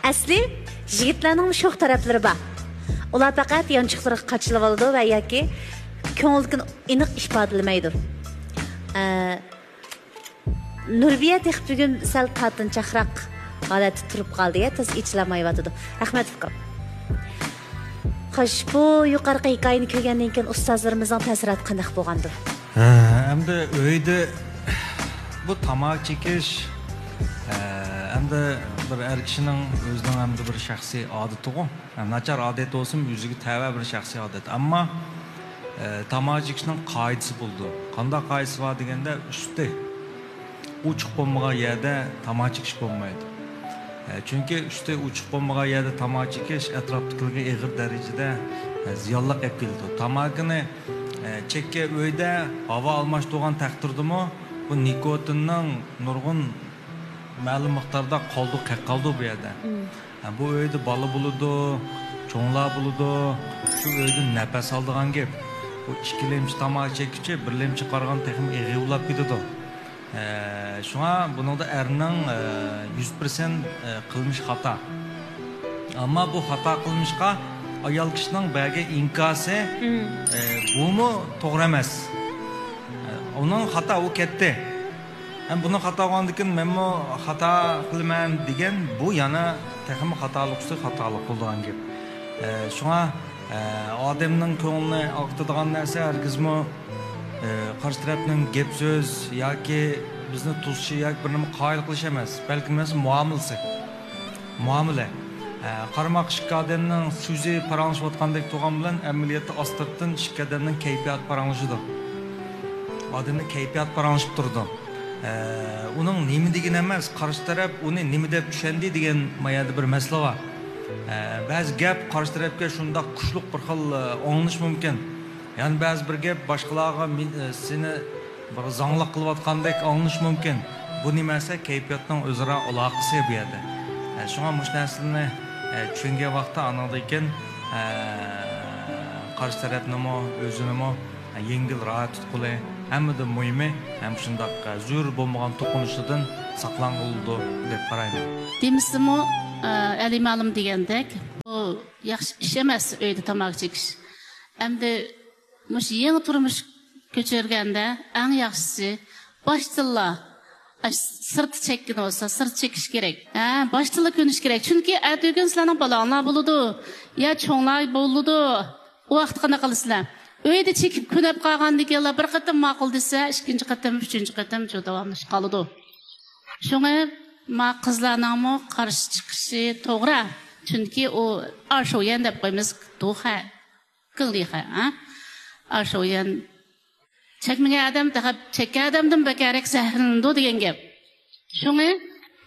ئەسلى يىگىتلەرنىڭمۇ شوخ تەرەپلىرى بار. ئۇلار پەقەت يانچۇقلىرىغا قاچىلىۋالىدۇ ۋە ياكى كۆڭلىدىكىنى ئېنىق ئىپادىلىمەيدۇ. ئە، نۇربىيە تېخى بۈگۈن سەل تارتىنچاقراق ھالەتتە تۇرۇپ قالدى، يا، تېز ئېچىلالمايۋاتىدۇ. رەھمەت، ئۇكام. خوش، بۇ يۇقىرىقى ھېكايىنى كۆرگەندىن كېيىن ئۇستازلىرىمىزنىڭ تەسىراتى قانداق بولغاندۇ؟ ھە، ئەمدى ئۆيدە بۇ تاماكا چېكىش، ھە، ئەمدى بىر ئەر كىشىنىڭ ئۆزىنىڭ ئەمدى بىر شەخسىي ئادىتىغۇ. ھە، ناچار ئادەت بولسىمۇ، ئۆزىگە تەۋە بىر شەخسىي ئادەت. ئەمما، ئە، تاماكا چېكىشنىڭ قائىدىسى بولىدۇ. قانداق قائىدىسى بار دېگەندە، ئۈستى ئوچۇق بولمىغان يەردە تاماكا چېكىش بولمايدۇ. چۈنكى ئۈستى ئوچۇق بولمىغان يەردە تاماكا چېكىش ئەتراپتىكىلەرگە ئېغىر دەرىجىدە زىيانلىق ئېلىپ كېلىدۇ. تاماكىنى چەككەن ئۆيدە ھاۋا ئالماشتۇرغان تەقدىردىمۇ بۇ نىكوتىننىڭ نۇرغۇن مەلۇم مىقداردا قالدۇق قېلىپ قالىدۇ بۇ يەردە. بۇ ئۆيدە بالا بولىدۇ، چوڭلار بولىدۇ. شۇ ئۆيدىن نەپەس ئالىدىغان گەپ. بۇ ئىككى لېمچە تاماكا چەككۈچى بىر لېمچە قارىغاندا تېخىمۇ ئېغىر ئۇلاپ كېتىدۇ. ئە، شۇڭا بۇنىڭدا ئەرنىڭ، ئە، يۈز پىرسەنت، ئە، قىلمىشى خاتا. ئەمما بۇ خاتا قىلمىشقا ئايال كىشىنىڭ بەرگەن ئىنكاسى، ئە، بۇمۇ توغرا ئەمەس. ئە، ئۇنىڭ خاتا، ئۇ كەتتى. ھەم بۇنىڭ خاتا بولغاندىكىن مەنمۇ خاتا قىلىمەن دېگەن، بۇ يەنە تېخىمۇ خاتالىق ئۈستىگە خاتالىق بولىدىغان گەپ. ئە، شۇڭا، ئە، ئادەمنىڭ كۆڭلىنى ئاغرىتىدىغان نەرسە ھەرگىزمۇ، ئە، قارشى تەرەپنىڭ گەپ سۆز ياكى بىزنى توسۇشى ياكى بىر نېمە قايىل قىلىش ئەمەس، بەلكىم بولمىسا مۇئامىلىسى. مۇئامىلە. ئە، قارىماق ئىككى ئادەمنىڭ سۆزى پاراڭلىشىۋاتقاندەك تۇرغان بىلەن ئەمەلىيەتتە ئاستىرتىن ئىككى ئادەمنىڭ كەيپىياتى پاراڭلىشىدۇ. ئادەمنىڭ كەيپىياتى پاراڭلىشىپ تۇرىدۇ. ئە، ئۇنىڭ نېمە دېگىنى ئەمەس، قارشى تەرەپ ئۇنى نېمە دەپ چۈشەندى دېگەن ما يەردە بىر مەسىلە بار. ئە، بەزى گەپ قارشى تەرەپكە شۇنداق كۈچلۈك بىر خىل، ئە، ئاڭلىنىشى مۇمكىن. يەنە بەزى بىر گەپ باشقىلارغا مېن-، ئە، سېنى بىر زاڭلىق قىلىۋاتقاندەك ئاڭلىنىشى مۇمكىن. بۇ نېمە دېسە، كەيپىياتنىڭ ئۆزئارا ئالاقىسى بۇ يەردە. ئە، شۇڭا مۇشۇ نەرسىلەرنى، ئە، چۈشەنگەن ۋاقىتتا ئانىڭدىن كېيىن، ئە، قارشى تەرەپنىمۇ، ئۆزىنىمۇ يەڭگىل، راھەت تۇتقىلى، ھەممىدىن مۇھىمى، ھەم شۇنداق زۆرۈر بولمىغان توقۇنۇشلاردىن ساقلانغىلى بولىدۇ دەپ قارايمەن. دېمىسىمۇ، ئە، ئەلى مالىم دېگەندەك، بۇ ياخشى ئىش ئەمەس، ئۆيدە تاماكا چېكىش. ئەمدى مۇشۇ يېڭى تۇرمۇش كۆچۈرگەندە ئەڭ ياخشىسى باشتىنلا، ئاش-، سىرتتا چەككىنى بولسا، سىرتتا چېكىش كېرەك. ھە، باشتىنلا كۆنۈش كېرەك. چۈنكى ئەتىگۈن سىلەرنىڭ بالاڭلار بولىدۇ، يا چوڭلار بولىدۇ. ئۇ ۋاقىتتا قانداق قىلىسىلەر؟ ئۆيدە چېكىپ كۆنۈپ قالغاندىن كېيىنلا بىر قېتىم ماقۇل دېسە، ئىككىنچى قېتىم، ئۈچىنچى قېتىم شۇ داۋاملىشىپ قالىدۇ. شۇڭا ما قىزلارنىڭمۇ قارشى چىقىشى توغرا. چۈنكى ئۇ ئاشۇيەن دەپ قويىمىز، دوخە، گېڭلىخە، ھە؟ ئاشۇيەن چەكمىگەن ئادەم تېخى چەككەن ئادەمدىن بەكرەك زەھەرلىنىدۇ دېگەن گەپ. شۇڭا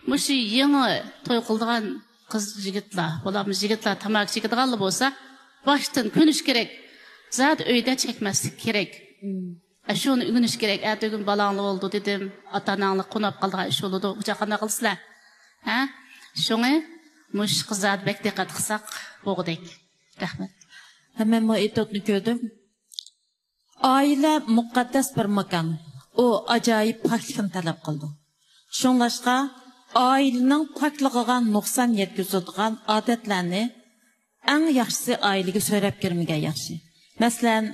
مۇشۇ يېڭى توي قىلىدىغان قىز يىگىتلەر، بولمىسا يىگىتلەر تاماكا چېكىدىغانلا بولسا، باشتىن كۆنۈش كېرەك. زادى ئۆيدە چەكمەسلىك كېرەك. ئە، شۇنى ئۆگىنىش كېرەك. ئەتىگۈن بالاڭلار بولىدۇ دېدىم، ئاتا-ئاناڭلار قوناپ قالىدىغان ئىش بولىدۇ، ئۇ چاغ قانداق قىلىسىلەر؟ ھە؟ شۇڭا مۇشۇ قىزلارغا بەك دىققەت قىلساق بولغۇدەك. رەھمەت. ھە، مەنمۇ ئېتوتنى كۆردۈم. ئائىلە مۇقەددەس بىر ماكان. ئۇ ئاجايىپ پاكلىقنى تەلەپ قىلىدۇ. شۇڭلاشقا، ئائىلىنىڭ پاكلىقىغا نۇقسان يەتكۈزىدىغان ئادەتلەرنى ئەڭ ياخشىسى ئائىلىگە سۆرەپ كىرمىگەن ياخشى. مەسىلەن،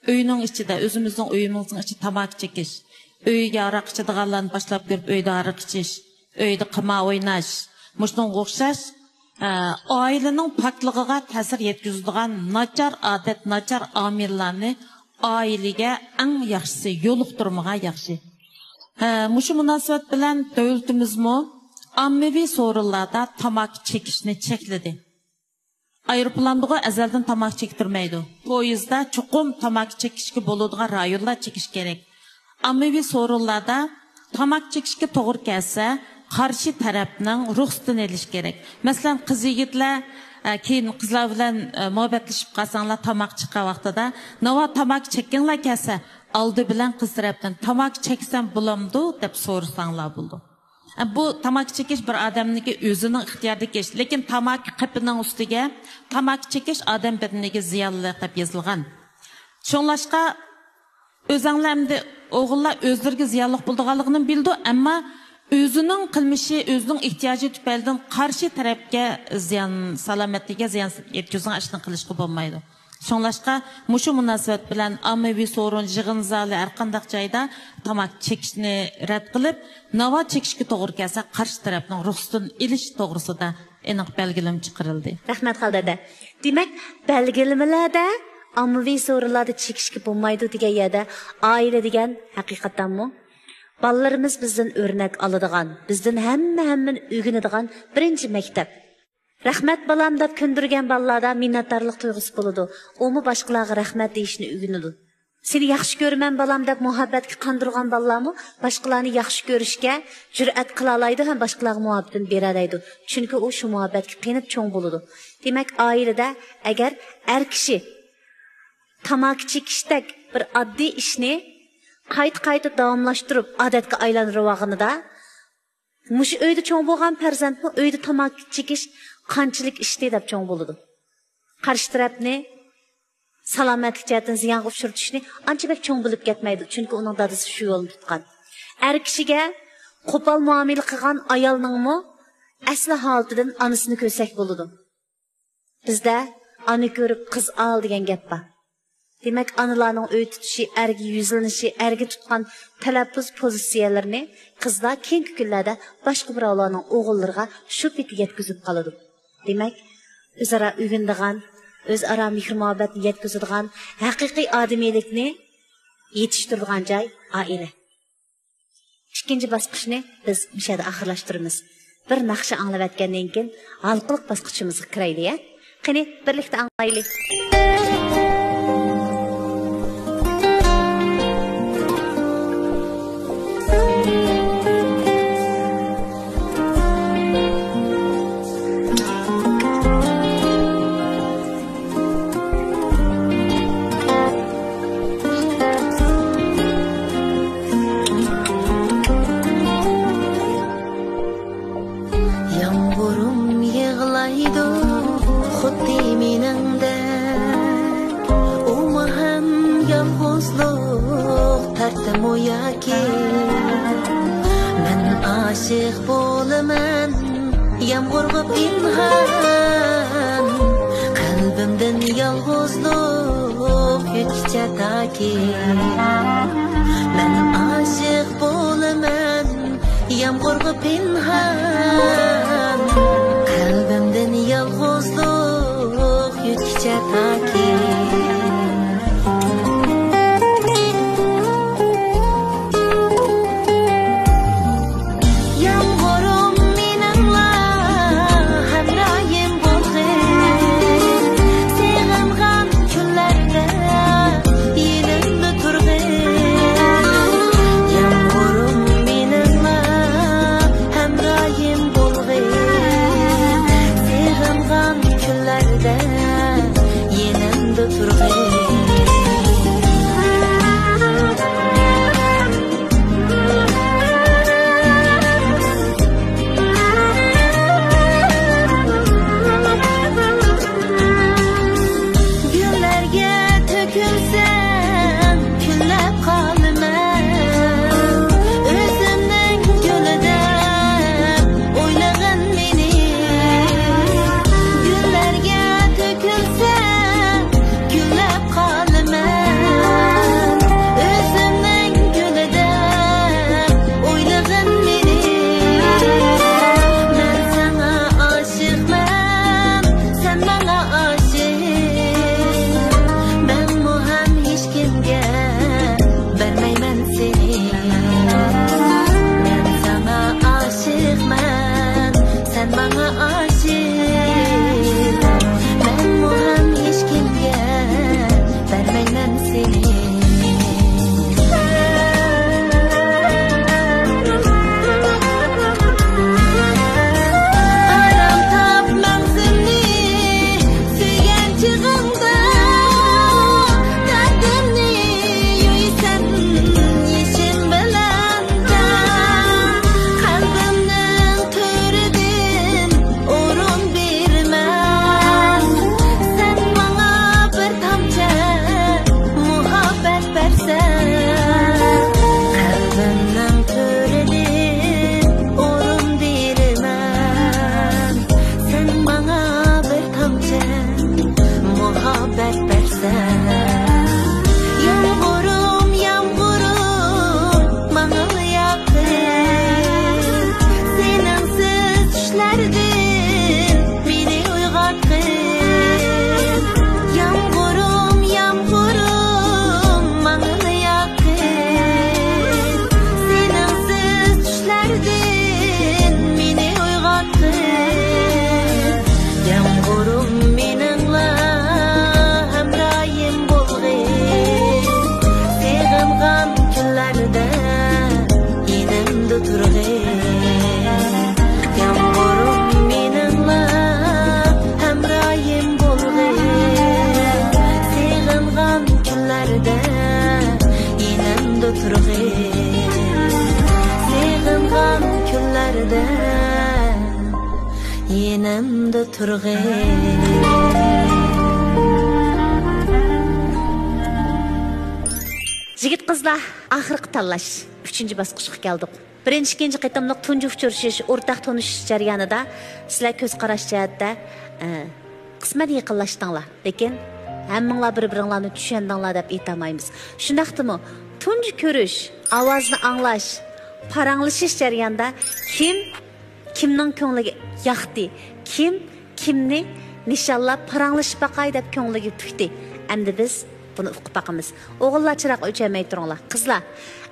ئۆينىڭ ئىچىدە، ئۆزىمىزنىڭ ئۆيىمىزنىڭ ئىچىدە تاماكا چېكىش، ئۆيگە ھاراق ئىچىدىغانلارنى باشلاپ كىرىپ ئۆيدە ھاراق ئىچىش، ئۆيدە قىمار ئويناش، مۇشۇنىڭغا ئوخشاش، ئە، ئائىلىنىڭ پاكلىقىغا تەسىر يەتكۈزىدىغان ناچار ئادەت، ناچار ئامىللارنى ئائىلىگە ئەڭ ياخشىسى يولۇقتۇرمىغان ياخشى. ئە، مۇشۇ مۇناسىۋەت بىلەن دۆلىتىمىزمۇ ئاممىۋى سورۇنلاردا تاماكا چېكىشنى چەكلىدى. ئايروپىلاندىغۇ ئەزەلدىن تاماكا چېكىتتۈرمەيدۇ. پويىزدا چوقۇم تاماكا چېكىشكە بولىدىغان رايونلار چېكىش كېرەك. ئاممىۋى سورۇنلاردا تاماكا چېكىشكە توغرا كەلسە، قارشى تەرەپنىڭ رۇخسىتىنى ئېلىش كېرەك. مەسىلەن، قىز يىگىتلەر، ئە، كېيىن قىزلار بىلەن، ئە، مۇھەببەتلىشىپ قالساڭلار، تاماكا چېكىش ۋاقتىدا، ناۋا تاماكا چەككىڭلار كەلسە، ئالدى بىلەن قىز تەرەپتىن تاماكا چەكسەم بولامدۇ دەپ سورىساڭلار بولىدۇ. بۇ تاماكا چېكىش بىر ئادەمنىڭكى ئۆزىنىڭ ئىختىيارىدىكى ئىش. لېكىن تاماكا قېپىنىڭ ئۈستىگە تاماكا چېكىش ئادەم بەدىنىگە زىيانلىق دەپ يېزىلغان. شۇڭلاشقا ئۆزەڭلار ئەمدى ئوغۇللار ئۆزلىرىگە زىيانلىق بولىدىغانلىقىنى بىلىدۇ، ئەمما ئۆزىنىڭ قىلمىشى، ئۆزىنىڭ ئېھتىياجى تۈپەيلىدىن قارشى تەرەپكە زىيان، سالامەتلىكىگە زىيان يەتكۈزىدىغان ئىشنى قىلىشقا بولمايدۇ. شۇڭلاشقا، مۇشۇ مۇناسىۋەت بىلەن ئاممىۋى سورۇن، يىغىن زالى، ھەرقانداق جايدا تاماكا چېكىشنى رەت قىلىپ، ناۋا چېكىشكە توغرا كەلسە، قارشى تەرەپنىڭ رۇخسىتىنى ئېلىش توغرىسىدا ئېنىق بەلگىلىمە چىقىرىلدى. رەھمەت، خالىد ئەدە. دېمەك، بەلگىلىمىلەردە ئاممىۋى سورۇنلاردا چېكىشكە بولمايدۇ دېگەن يەردە ئائىلە دېگەن ھەقىقەتەنمۇ بالىلىرىمىز بىزدىن ئۆرنەك ئالىدىغان، بىزدىن ھەممە، ھەممىنى ئۆگىنىدىغان بىرىنچى مەكتەپ. رەھمەت بالام دەپ كۆندۈرگەن بالىلاردا مىننەتدارلىق تۇيغۇسى بولىدۇ. ئۇمۇ باشقىلارغا رەھمەت دېيىشنى ئۆگىنىدۇ. سېنى ياخشى كۆرىمەن، بالام، دەپ مۇھەببەتكە قاندۇرغان بالىلارمۇ باشقىلارنى ياخشى كۆرۈشكە جۈرئەت قىلالايدۇ ھەم باشقىلارغا مۇھەببىتىنى بېرەلەيدۇ. چۈنكى ئۇ شۇ مۇھەببەتكە قېنىپ چوڭ بولىدۇ. دېمەك، ئائىلىدە ئەگەر ئەر كىشى تاماكا چېكىشتەك بىر ئاددىي ئىشنى قايتا-قايتا داۋاملاشتۇرۇپ ئادەتكە ئايلاندۇرۇۋالغىنىدا، مۇشۇ ئۆيدە چوڭ بولغان پەرزەنتمۇ ئۆيدە تاماكا چېكىش قانچىلىك ئىشتى دەپ چوڭ بولىدۇ. قارشى تەرەپنى سالامەتلىك جەھەتتىن زىيانغا ئۇچرىتىشنى ئانچە بەك چوڭ بىلىپ كەتمەيدۇ، چۈنكى ئۇنىڭ دادىسى شۇ يولنى تۇتقان. ئەر كىشىگە قوپال مۇئامىلە قىلغان ئايالنىڭمۇ ئەسلى ھالىتىدىن ئانىسىنى كۆرسەك بولىدۇ. بىزدە «ئانا كۆرۈپ قىز ئال» دېگەن گەپ بار. دېمەك، ئانىلارنىڭ ئۆي تۇتۇشى، ئەرگە يۈزلىنىشى، ئەرگە تۇتقان تەلەپپۇز پوزىتسىيەلىرىنى قىزلار كېيىنكى كۈنلەردە باشقا بىراۋلارنىڭ ئوغۇللىرىغا شۇ پېتى يەتكۈزۈپ قالىدۇ. دېمەك، ئۆزئارا ئۆگىنىدىغان، ئۆزئارا مېھىر-مۇھەببەتنى يەتكۈزىدىغان ھەقىقىي ئادىمىيلىكنى يېتىشتۈرىدىغان جاي ئائىلە. ئىككىنچى باسقۇچنى بىز مۇشۇ يەردە ئاخىرلاشتۇرىمىز. بىر ناخشا ئاڭلىۋەتكەندىن كېيىن، ھالقىلىق باسقۇچىمىزغا كىرەيلى، ھە؟ قېنى، بىرلىكتە ئاڭلايلى. يامغۇرۇم يىغلايدۇ خۇددى مېنىڭدەك، ئۇمۇ ھەم يالغۇزلۇق تارتىمۇ ياكى؟ مەن ئاشىق بولىمەن يامغۇرغا پىنھان، قەلبىمدىن يالغۇزلۇق يۆتكىچە تاكى. مەن ئاشىق بولىمەن يامغۇرغا پىنھان، قەلبىمدىن يالغۇزلۇق يۆتكىچە تاكى. يامغۇرۇم مېنىڭلا ھەمراھىم بولغىن، سېغىنغان كۈنلەردە يېنىمدا تۇرغىن. يامغۇرۇم مېنىڭلا ھەمراھىم يېنىمدا تۇرغىن. يىگىت قىزلار، ئاخىرقى تاللاش ئۈچىنچى باسقۇچقا كەلدۇق. بىرىنچى، ئىككىنچى قېتىملىق تۇنجى ئۇچرىشىش، ئورتاق تونۇشۇش جەريانىدا سىلەر كۆز قاراش جەھەتتە، ئە، قىسمەن يېقىنلاشتىڭلار، لېكىن ھەممىڭلار بىر-بىرىڭلارنى چۈشەندىڭلار دەپ ئېيتالمايمىز. شۇنداقتىمۇ تۇنجى كۆرۈش، ئاۋازنى ئاڭلاش، پاراڭلىشىش جەريانىدا كىم كىمنىڭ كۆڭلىگە ياقتى، كىم كىمنى نىشانلاپ پاراڭلىشىپ باقاي دەپ كۆڭلىگە پۈكتى. ئەمدى بىز بۇنى ئۇقۇپ باقىمىز. ئوغۇللار، چىراغ ئۆچۈرمەي تۇرۇڭلار. قىزلار،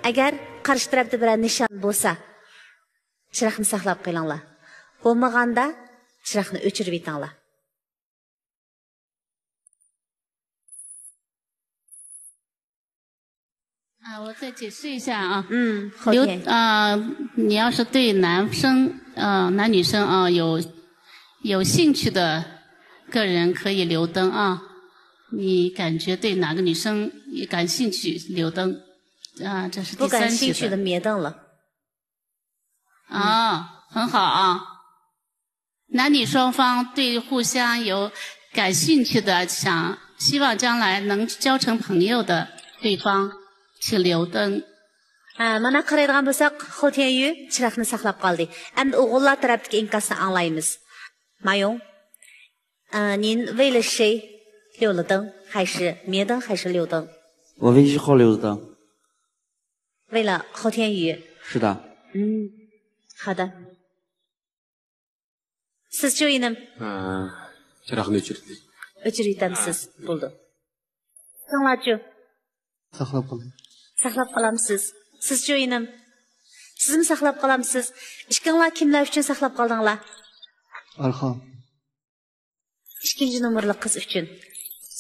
ئەگەر قارشى تەرەپتە بىرەر نىشان بولسا، چىراغنى ساقلاپ قېلىڭلار. بولمىغاندا، چىراغنى ئۆچۈرۈۋېتىڭلار. 啊，我再解释一下啊，嗯，刘后天啊，你要是对男生呃男女生啊有有兴趣的个人可以留灯啊，你感觉对哪个女生也感兴趣留灯啊，这是不感第三级兴趣的灭灯了。啊，很好啊。男女双方对互相有感兴趣的，想希望将来能交成朋友的对方，请留灯。 ھە، مانا قارايدىغان بولساق، خو تيەن يۈ چىراغنى ساقلاپ قالدى. ئەمدى ئوغۇللار تەرەپتىكى ئىنكاسنى ئاڭلايمىز. 马勇，呃，您为了谁留了灯，还是灭灯，还是留灯？我为一号留的灯。为了后天宇。是的。嗯，好的。 سىزچۇ ئىنىم؟ چىراغنى ئۆچۈردى. ئۆچۈرۈۋېتەمسىز؟ بولدى. ئىككىڭلارچۇ؟ ساقلاپ قالدىم. ساقلاپ قالامسىز؟ سىزچۇ ئىنىم؟ سىزمۇ ساقلاپ قالامسىز؟ ئىككىڭلار كىملەر ئۈچۈن ساقلاپ قالدىڭلار؟ ئارخان. ئىككىنچى نومۇرلۇق قىز ئۈچۈن.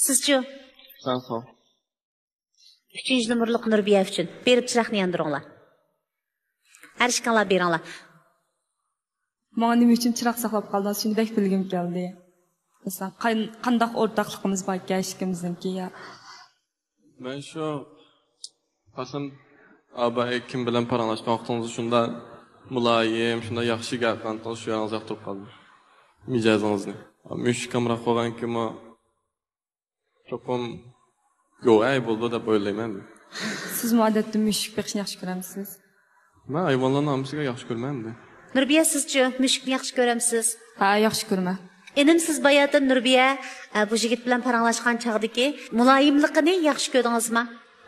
سىزچۇ؟ سانخۇ. ئۈچىنچى نومۇرلۇق نۇربىيە ئۈچۈن. بېرىپ چىراغنى ياندۇرۇڭلار. ھەر ئىككىڭلار بېرىڭلار. ماڭا نېمە ئۈچۈن چىراغ ساقلاپ قالدىڭىز؟ شۇنى بەك بىلگۈم كەلدى. مەسىلەن، قان- قانداق ئورتاقلىقىمىز باركەن ئىككىمىزنىڭكى يا؟ مەن شۇ قاسىم ئاباي كىم بىلەن پاراڭلاشقان ۋاقتىڭىزدا شۇنداق مۇلايىم، شۇنداق ياخشى گەپ قىلغانتىڭىز شۇ يەرىڭىزگە ياقتۇرۇپ قالدىم. مىجەزىڭىزنى. مۈشۈك كامراق بولغانكىمۇ چوقۇم گوۋەي بولىدۇ دەپ ئويلايمەن. سىزمۇ ئادەتتە مۈشۈك بېقىشنى ياخشى كۆرەمسىز؟ مەن ھايۋانلارنىڭ ھەممىسىگە ياخشى كۆرىمەن ئەمدى. نۇربىيە، سىزچۇ مۈشۈكنى ياخشى كۆرەمسىز؟ ھە، ياخشى كۆرىمەن. ئىنىم، سىز باياتىن نۇربىيە، ئە، بۇ يىگىت بىلەن پاراڭلاشقان چاغدىكى مۇلايىملىقىنى ياخشى كۆردىڭىزما؟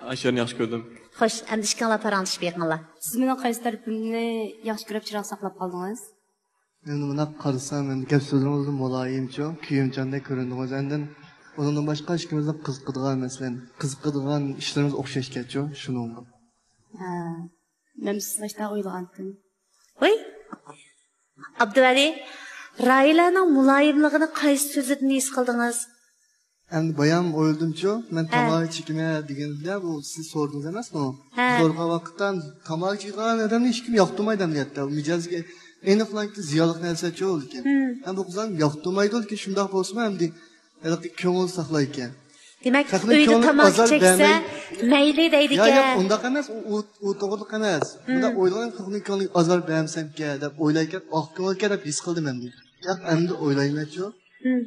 ئاشۇ يەرنى ياخشى كۆردۈم. خوش، ئەمدى ئىككىڭلار پاراڭلىشىپ بېقىڭلار. سىز مېنىڭ قايسى تەرىپىمنى ياخشى كۆرۈپ چىراغ ساقلاپ قالدىڭىز؟ ئەمدى مۇنداق قارىسام، ئەمدى گەپ سۆزلىرىڭىزمۇ مۇلايىمچۇ، كۆيۈمچاندەك كۆرۈندىڭىز. ئاندىن ئۇنىڭدىن باشقا ئىككىمىزنىڭ قىزىقىدىغان، مەسىلەن، قىزىقىدىغان ئىشلىرىمىز ئوخشاشكەنچۇ، شۇنىڭغا. ھە، مەن سىز ئاشتا ئويلىغانتىم. ۋاي، ئابدۇۋەلى، راھىلەنىڭ مۇلايىملىقىنى قايسى سۆزىدىن ھېس قىلدىڭىز؟ ئەمدى بايام ئويلىدىمچۇ، مەن تاماكا چېكىمەن دېگەندە، بۇ سىز سورىدىڭىز ئەمەسمۇ؟ سورىغان ۋاقىتتا تاماكا چېكىدىغان ئادەمنى ھېچكىم ياقتۇرمايدۇ ئەمەلىيەتتە. مىجەزگە ئېنىقلايتتى، زىيانلىق نەرسەچۇ لېكىن. ھەم بۇ قىزلار ياقتۇرمايدۇ، لېكىن شۇنداق بولسىمۇ ئەمدى ھېلىقى كۆڭۈل ساقلايدىكەن. دېمەك، ئۆيدە تاماكا چەكسە مەيلى دەيدىكەن. ياق، ياق، ئۇنداق ئەمەس، ئۇ، ئۇ، ئۇ توغرىلىق ئەمەس. بۇنداق ئويلىغان، خەقنىڭ كۆڭلىگە ئازار بەرمىسەمكەن دەپ ئويلايكەن، ئاق كۆڭۈلكەن دەپ ھېس قىلدىم ئەمدى. ياق، ئەمدى ئويلايمەنچۇ.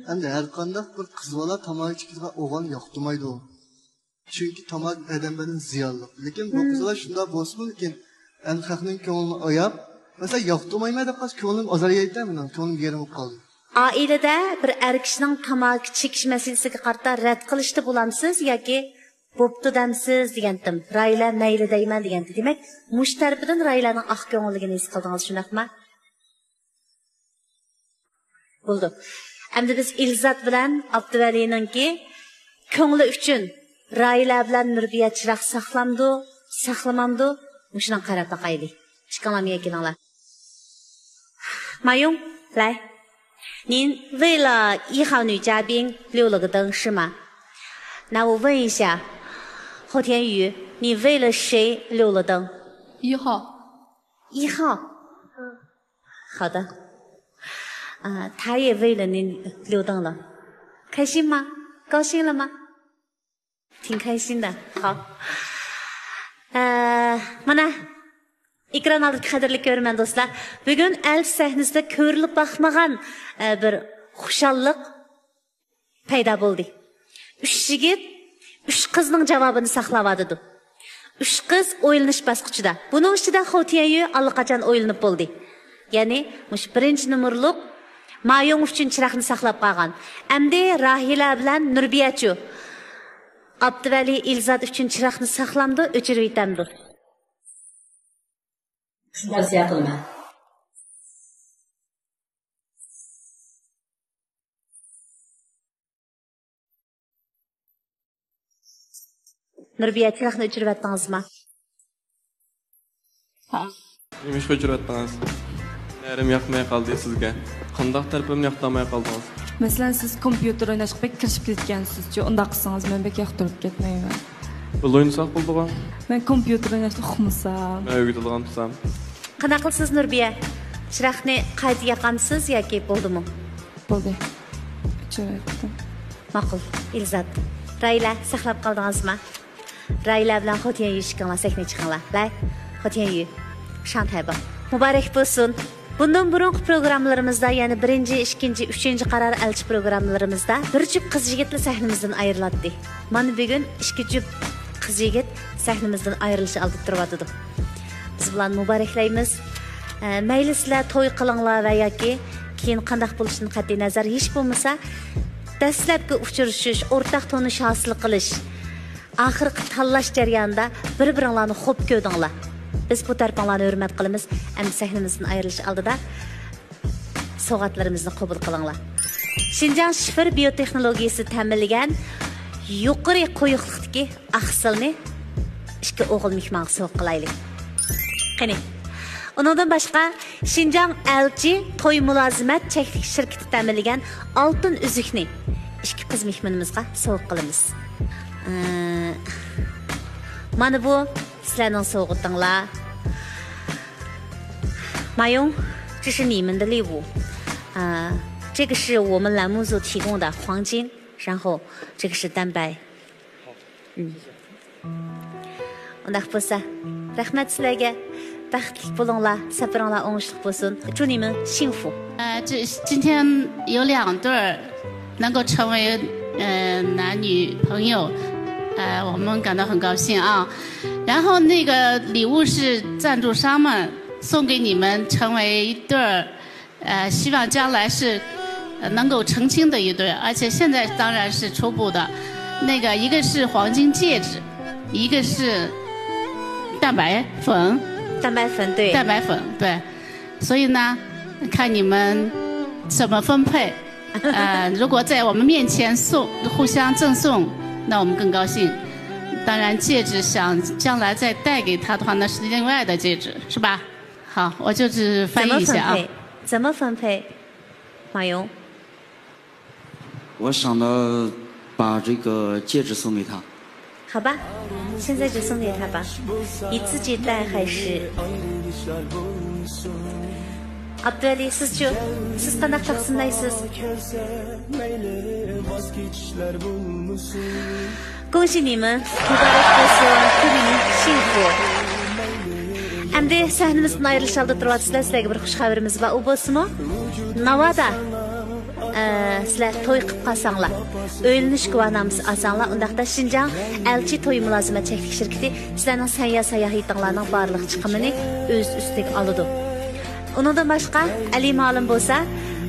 ئەمدى ھەر قانداق بىر قىز بالا تاماكا چېكىدىغان ئوغۇلنى ياقتۇرمايدۇ. چۈنكى تاماكا بەدەن بىلەن زىيانلىق. لېكىن بۇ قىزلار شۇنداق بولسىمۇ، لېكىن ئەمدى خەقنىڭ كۆڭلىنى ئاياپ، مەسىلەن، ياقتۇرمايمەن دەپ قالسا كۆڭلۈم ئازار يەيدۇ مېنىڭ، كۆڭلۈم يېرىم بولۇپ قالدى. ئائىلىدە بىر ئەر كىشىنىڭ تاماكا چېكىش مەسىلىسىگە قارىتا رەت قىلىشتا بولامسىز ياكى بوپتۇ دەمسىز دېگەنتىم. راھىلە مەيلى دەيمەن دېگەنتى. دېمەك، مۇشۇ تەرىپىدىن راھىلەنىڭ ئاق كۆڭۈللۈكىنى ھېس قىلدىڭىز، شۇنداقما؟ بولدى. ئەمدى بىز ئىلزات بىلەن ئابدۇۋەلىنىڭكى كۆڭلى ئۈچۈن راھىلە بىلەن نۇربىيە چىراغ ساقلامدۇ، ساقلىمامدۇ؟ مۇشۇنىڭغا قاراپ باقايلى. ئىككىڭلار مېيەگە كېلىڭلار. 马勇，来，您为了一号女嘉宾留了个灯是吗？那我问一下，后天宇，你为了谁留了灯？一号。一号。好的。啊，他也为了您留灯了，开心吗？高兴了吗？挺开心的。好。呃， مانا ئېكران ئالدىدىكى قەدىرلىك كۆرۈرمەن دوستلار، بۈگۈن ئەلچى سەھنىسىدە كۆرۈلۈپ باقمىغان، ئە، بىر خۇشاللىق پەيدا بولدى. ئۈچ يىگىت، ئۈچ قىزنىڭ جاۋابىنى ساقلاۋاتىدۇ. ئۈچ قىز ئويلىنىش باسقۇچىدا. بۇنىڭ ئىچىدە خو تيەنيۈ ئاللىقاچان ئويلىنىپ بولدى. يەنى مۇشۇ بىرىنچى نومۇرلۇق مايۇڭ ئۈچۈن چىراغنى ساقلاپ قالغان. ئەمدى راھىلە بىلەن نۇربىيەچۇ؟ ئابدۇۋەلى ئىلزات ئۈچۈن چىراغنى ساقلامدۇ، ئۆچۈرۈۋېتەمدۇ؟ شۇنداق ھېس قىلىمەن. نۇربىيە، چىراغنى ئۆچۈرۈۋەتتىڭىزما؟ ھا. نېمىشقا ئۆچۈرۈۋەتتىڭىز؟ نەرىم ياقماي قالدى سىزگە. قانداق تەرىپىمنى ياقتۇرماي قالدىڭىز؟ مەسىلەن، سىز كومپيۇتېر ئويناشقا بەك كىرىشىپ كەتكەنسىزچۇ، ئۇنداق قىلسىڭىز مەن بەك ياقتۇرۇپ كەتمەيمەن. بىللە ئوينىساق بولىدىغۇ؟ مەن كومپيۇتېر ئويناشنى ئۇقمىسام. مەن ئۆگىتىدىغان تۇرسام. قانداق قىلىسىز نۇربىيە؟ چىراغنى قايتا ياقامسىز ياكى بولدىمۇ؟ بولدى. ئۆچۈرۈۋەتتىم. ماقۇل. ئىلزات. راھىلە، ساقلاپ قالدىڭىزما؟ راھىلە بىلەن خو تيەنيۈ ئىككىڭلار سەھنىگە چىقىڭلار. لاي، خو تيەنيۈ، شاڭ تەبىڭ. مۇبارەك بولسۇن. بۇندىن بۇرۇنقى پروگراممىلىرىمىزدا، يەنى بىرىنچى، ئىككىنچى، ئۈچىنچى قارار ئەلچى پروگراممىلىرىمىزدا بىر جۈپ قىز يىگىتلا سەھنىمىزدىن ئايرىلاتتى. مانا بۈگۈن ئىككى جۈپ قىز يىگىت سەھنىمىزدىن ئايرىلىش ئالدىدا تۇرۇۋاتىدۇ. بىز بۇلارنى مۇبارەكلەيمىز. ئە، مەيلى سىلەر توي قىلىڭلار ۋە ياكى كېيىن قانداق بولۇشىدىن قەتئىينەزەر، ھېچ بولمىسا دەسلەپكى ئۇچرىشىش، ئورتاق تونۇش ھاسىل قىلىش، ئاخىرقى تاللاش جەريانىدا بىر-بىرىڭلارنى خوپ كۆردۈڭلار. بىز بۇ تەرىپىڭلارنى ھۆرمەت قىلىمىز. ئەمدى سەھنىمىزدىن ئايرىلىش ئالدىدا سوۋغاتلىرىمىزنى قوبۇل قىلىڭلار. شىنجاڭ شىفېر بىيوتېخنولوگىيىسى تەمىنلىگەن يۇقىرى قويۇقلۇقتىكى ئاقسىلنى ئىككى ئوغۇل مېھمانغا سوۋغا قىلايلى. قېنى. ئۇنىڭدىن باشقا، شىنجاڭ ئەلچى توي مۇلازىمەت چەكلىك شىركىتى تەمىنلىگەن ئالتۇن ئۈزۈكنى ئىككى قىز مېھمىنىمىزغا سوۋغا قىلىمىز. ئى، مانا بۇ سىلەرنىڭ سوۋغىتىڭلار. 马勇，这是你们的礼物。啊，这个是我们栏目组提供的黄金，然后这个是蛋白。嗯。ئۇنداق بولسا، رەھمەت سىلەرگە. بەختلىك بولۇڭلار، سەپىرىڭلار ئوڭۇشلۇق بولسۇن. 祝你们幸福。 呃，这，今天有两对儿能够成为，呃，男女朋友，呃，我们感到很高兴啊。然后那个礼物是赞助商们送给你们，成为一对儿，呃，希望将来是，呃，能够成亲的一对，而且现在当然是初步的。那个一个是黄金戒指，一个是蛋白粉。蛋白粉，对。蛋白粉，对。所以呢，看你们怎么分配。呃，如果在我们面前送，互相赠送，那我们更高兴。当然，戒指想将来再戴给他的话，那是另外的戒指，是吧？好，我就是翻译一下啊。怎么分配？怎么分配？马勇。 我想着把这个戒指送给她。好吧，现在就送给她吧。你自己戴还是？ئابدۇۋەلى، سىزچۇ؟ سىز قانداق تەقسىملەيسىز؟ 恭喜你们，مۇبارەك بولسۇن، 祝你们幸福. ئەمدى سەھنىمىزدىن ئايرىلىش ئالدىدا تۇرۇۋاتىسىلەر، سىلەرگە بىر خۇش خەۋىرىمىز بار، ئۇ بولسىمۇ، ناۋادا، ئە، سىلەر توي قىلىپ قالساڭلار، ئۆيلىنىش گۇۋاھنامىسى ئالساڭلار، ئۇنداقتا شىنجاڭ ئەلچى توي مۇلازىمەت چەكلىك شىركىتى سىلەرنىڭ سەييار ساياھىتىڭلارنىڭ بارلىق چىقىمىنى ئۆز ئۈستىگە ئالىدۇ. ئۇنىڭدىن باشقا، ئەلى مۇئەللىم بولسا،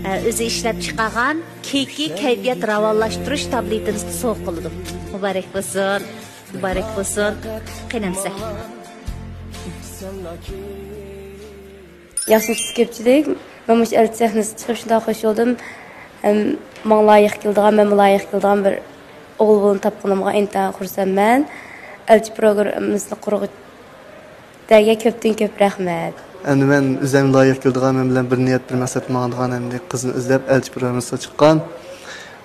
ئە، ئۆزى ئىشلەپ چىقارغان كېيىكى كەيپىيات راۋانلاشتۇرۇش تابلېتىمىزنى سوۋغا قىلىدۇ. مۇبارەك بولسۇن، مۇبارەك بولسۇن. قېنى ئەمسە. ياخشىمۇسىز كۆپچىلىك؟ مەن مۇشۇ ئەلچى سەھنىسىگە چىقىپ شۇنداق خۇش بولدۇم. ھەم ماڭا لايىق كېلىدىغان، مەنمۇ لايىق كېلىدىغان بىر ئوغۇل بالىنى تاپقىنىمغا ئىنتايىن خۇرسەنمەن. ئەلچى پروگراممىسىنى قۇرغۇچىلارغا كۆپتىن كۆپ رەھمەت. ئەمدى مەن ئۆزۈم لايىق كېلىدىغان، مەن بىلەن بىر نىيەت، بىر مەقسەت ماڭىدىغان ئەمدى قىزنى ئىزدەپ ئەلچى پروگراممىسىغا چىققان.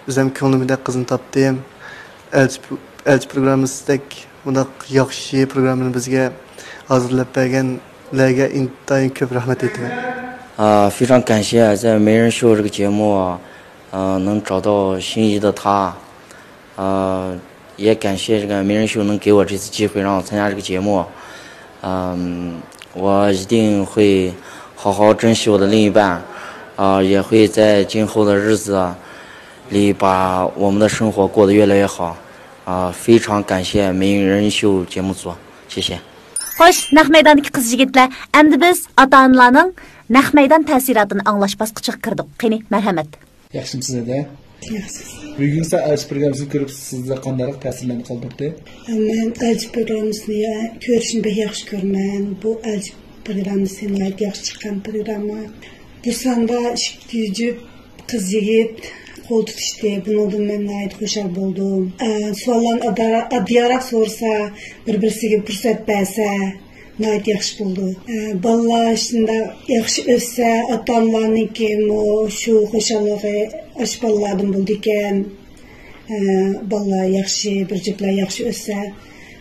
ئۆزۈم كۆڭلۈمدەك قىزنى تاپتىم. ئەلچى، ئەلچى پروگراممىسىدەك بۇنداق ياخشى پروگراممىنى بىزگە ھازىرلاپ بەرگەنلەرگە ئىنتايىن كۆپ رەھمەت ئېيتىمەن. 啊，非常感谢在媒人秀这个节目，呃，能找到心仪的他，呃，也感谢这个媒人秀能给我这次机会，让我参加这个节目。嗯，我一定会好好珍惜我的另一半，啊，也会在今后的日子里把我们的生活过得越来越好，啊，非常感谢美影人秀节目组，谢谢。 خوش، نەق مەيداندىكى قىز يىگىتلەر، ئەمدى بىز ئاتا-ئانىلارنىڭ نەق مەيدان تەسىراتىنى ئاڭلاش باسقۇچىغا كىردۇق. قېنى، مەرھەمەت. ياخشىمۇسىز، ھەدە؟ ياخشى. بۈگۈن سىز ئەلچى پروگراممىسىنى كۆرۈپ، سىزدە قانداق تەسىرلەرنى قالدۇردى؟ مەن ئەلچى پروگراممىسىنى كۆرۈشنى بەك ياخشى كۆرىمەن. بۇ ئەلچى پروگراممىسى ناھايىتى ياخشى چىققان پروگرامما. بۇ ساندا ئىككى جۈپ قىز يىگىت قول تۇتۇشتى. بۇنىڭدىن مەن ناھايىتى خۇشال بولدۇم. ئە، سوئاللارنى ئاددا-، ئاددىيراق سورىسا، بىر-بىرسىگە پۇرسەت بەرسە، ناھايىتى ياخشى بولىدۇ. ئە، بالىلار شۇنداق ياخشى ئۆسسە، ئاتا-ئانىلارنىڭكىمۇ شۇ خۇشاللىقى ئاشۇ بالىلاردىن بولىدىكەن. ئە، بالىلار ياخشى، بىر جۈپلەر ياخشى ئۆسسە،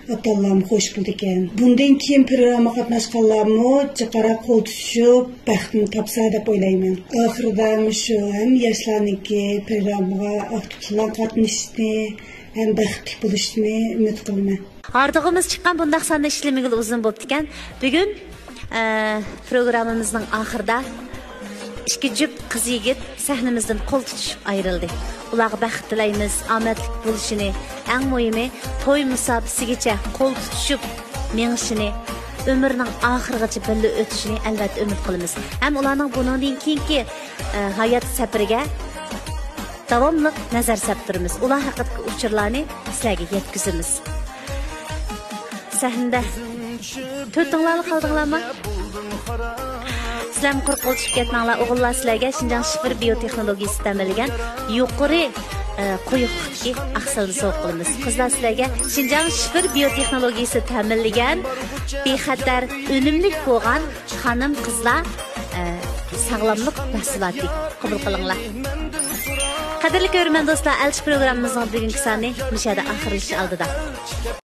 ئاتا-ئانىلارمۇ خۇش بولىدىكەن. بۇندىن كېيىن پروگراممىغا قاتناشقانلارمۇ جىقراق قول تۇتۇشۇپ، بەختىنى تاپسا دەپ ئويلايمەن. ئاخىرىدا مۇشۇ ھەم ياشلارنىڭكى پروگراممىغا ئاكتىپلىق بىلەن قاتنىشىشىنى، ھەم بەختلىك بولۇشىنى ئۈمىد قىلىمەن. ھاردۇقىمىز چىققان بۇنداق ساننى ئىشلىمىگىلى ئۇزۇن بوپتىكەن. بۈگۈن، ئە، پروگراممىمىزنىڭ ئاخىرىدا ئىككى جۈپ قىز يىگىت سەھنىمىزدىن قول تۇتۇشۇپ ئايرىلدى. ئۇلارغا بەخت تىلەيمىز، ئامەتلىك بولۇشىنى، ئەڭ مۇھىمى توي مۇساپىسىگىچە قول تۇتۇشۇپ مېڭىشىنى، ئۆمرىنىڭ ئاخىرىغىچە بىللە ئۆتۈشىنى ئەلۋەتتە ئۈمىد قىلىمىز. ھەم ئۇلارنىڭ بۇنىڭدىن كېيىنكى، ئە، ھايات سەپىرىگە داۋاملىق نەزەر سەپ تۇرىمىز. ئۇلار ھەققىدىكى ئۇچۇرلارنى سىلەرگە يەتكۈزىمىز. سەھنىدە تۆتۈڭلارلا قالدىڭلارمۇ؟ سىلەرمۇ قۇرۇق قول چۈشۈپ كەتمەڭلار. ئوغۇللار سىلەرگە شىنجاڭ شىفىر بىيو تېخنولوگىيىسى تەمىنلىگەن يۇقىرى، ئە، قويۇقلۇقتىكى ئاقسىلنى سوۋغا قىلىمىز. قىزلار سىلەرگە شىنجاڭ شىفىر بىيو تېخنولوگىيىسى تەمىنلىگەن بىخەتەر، ئۈنۈملۈك بولغان خانىم-قىزلار، ئە، ساغلاملىق مەھسۇلاتى قوبۇل قىلىڭلار. قەدىرلىك كۆرۈرمەن دوستلار، ئەلچى پروگراممىمىزنىڭ بۈگۈنكى سانى مۇشۇ يەردە ئاخىرلىشىش ئالدىدا.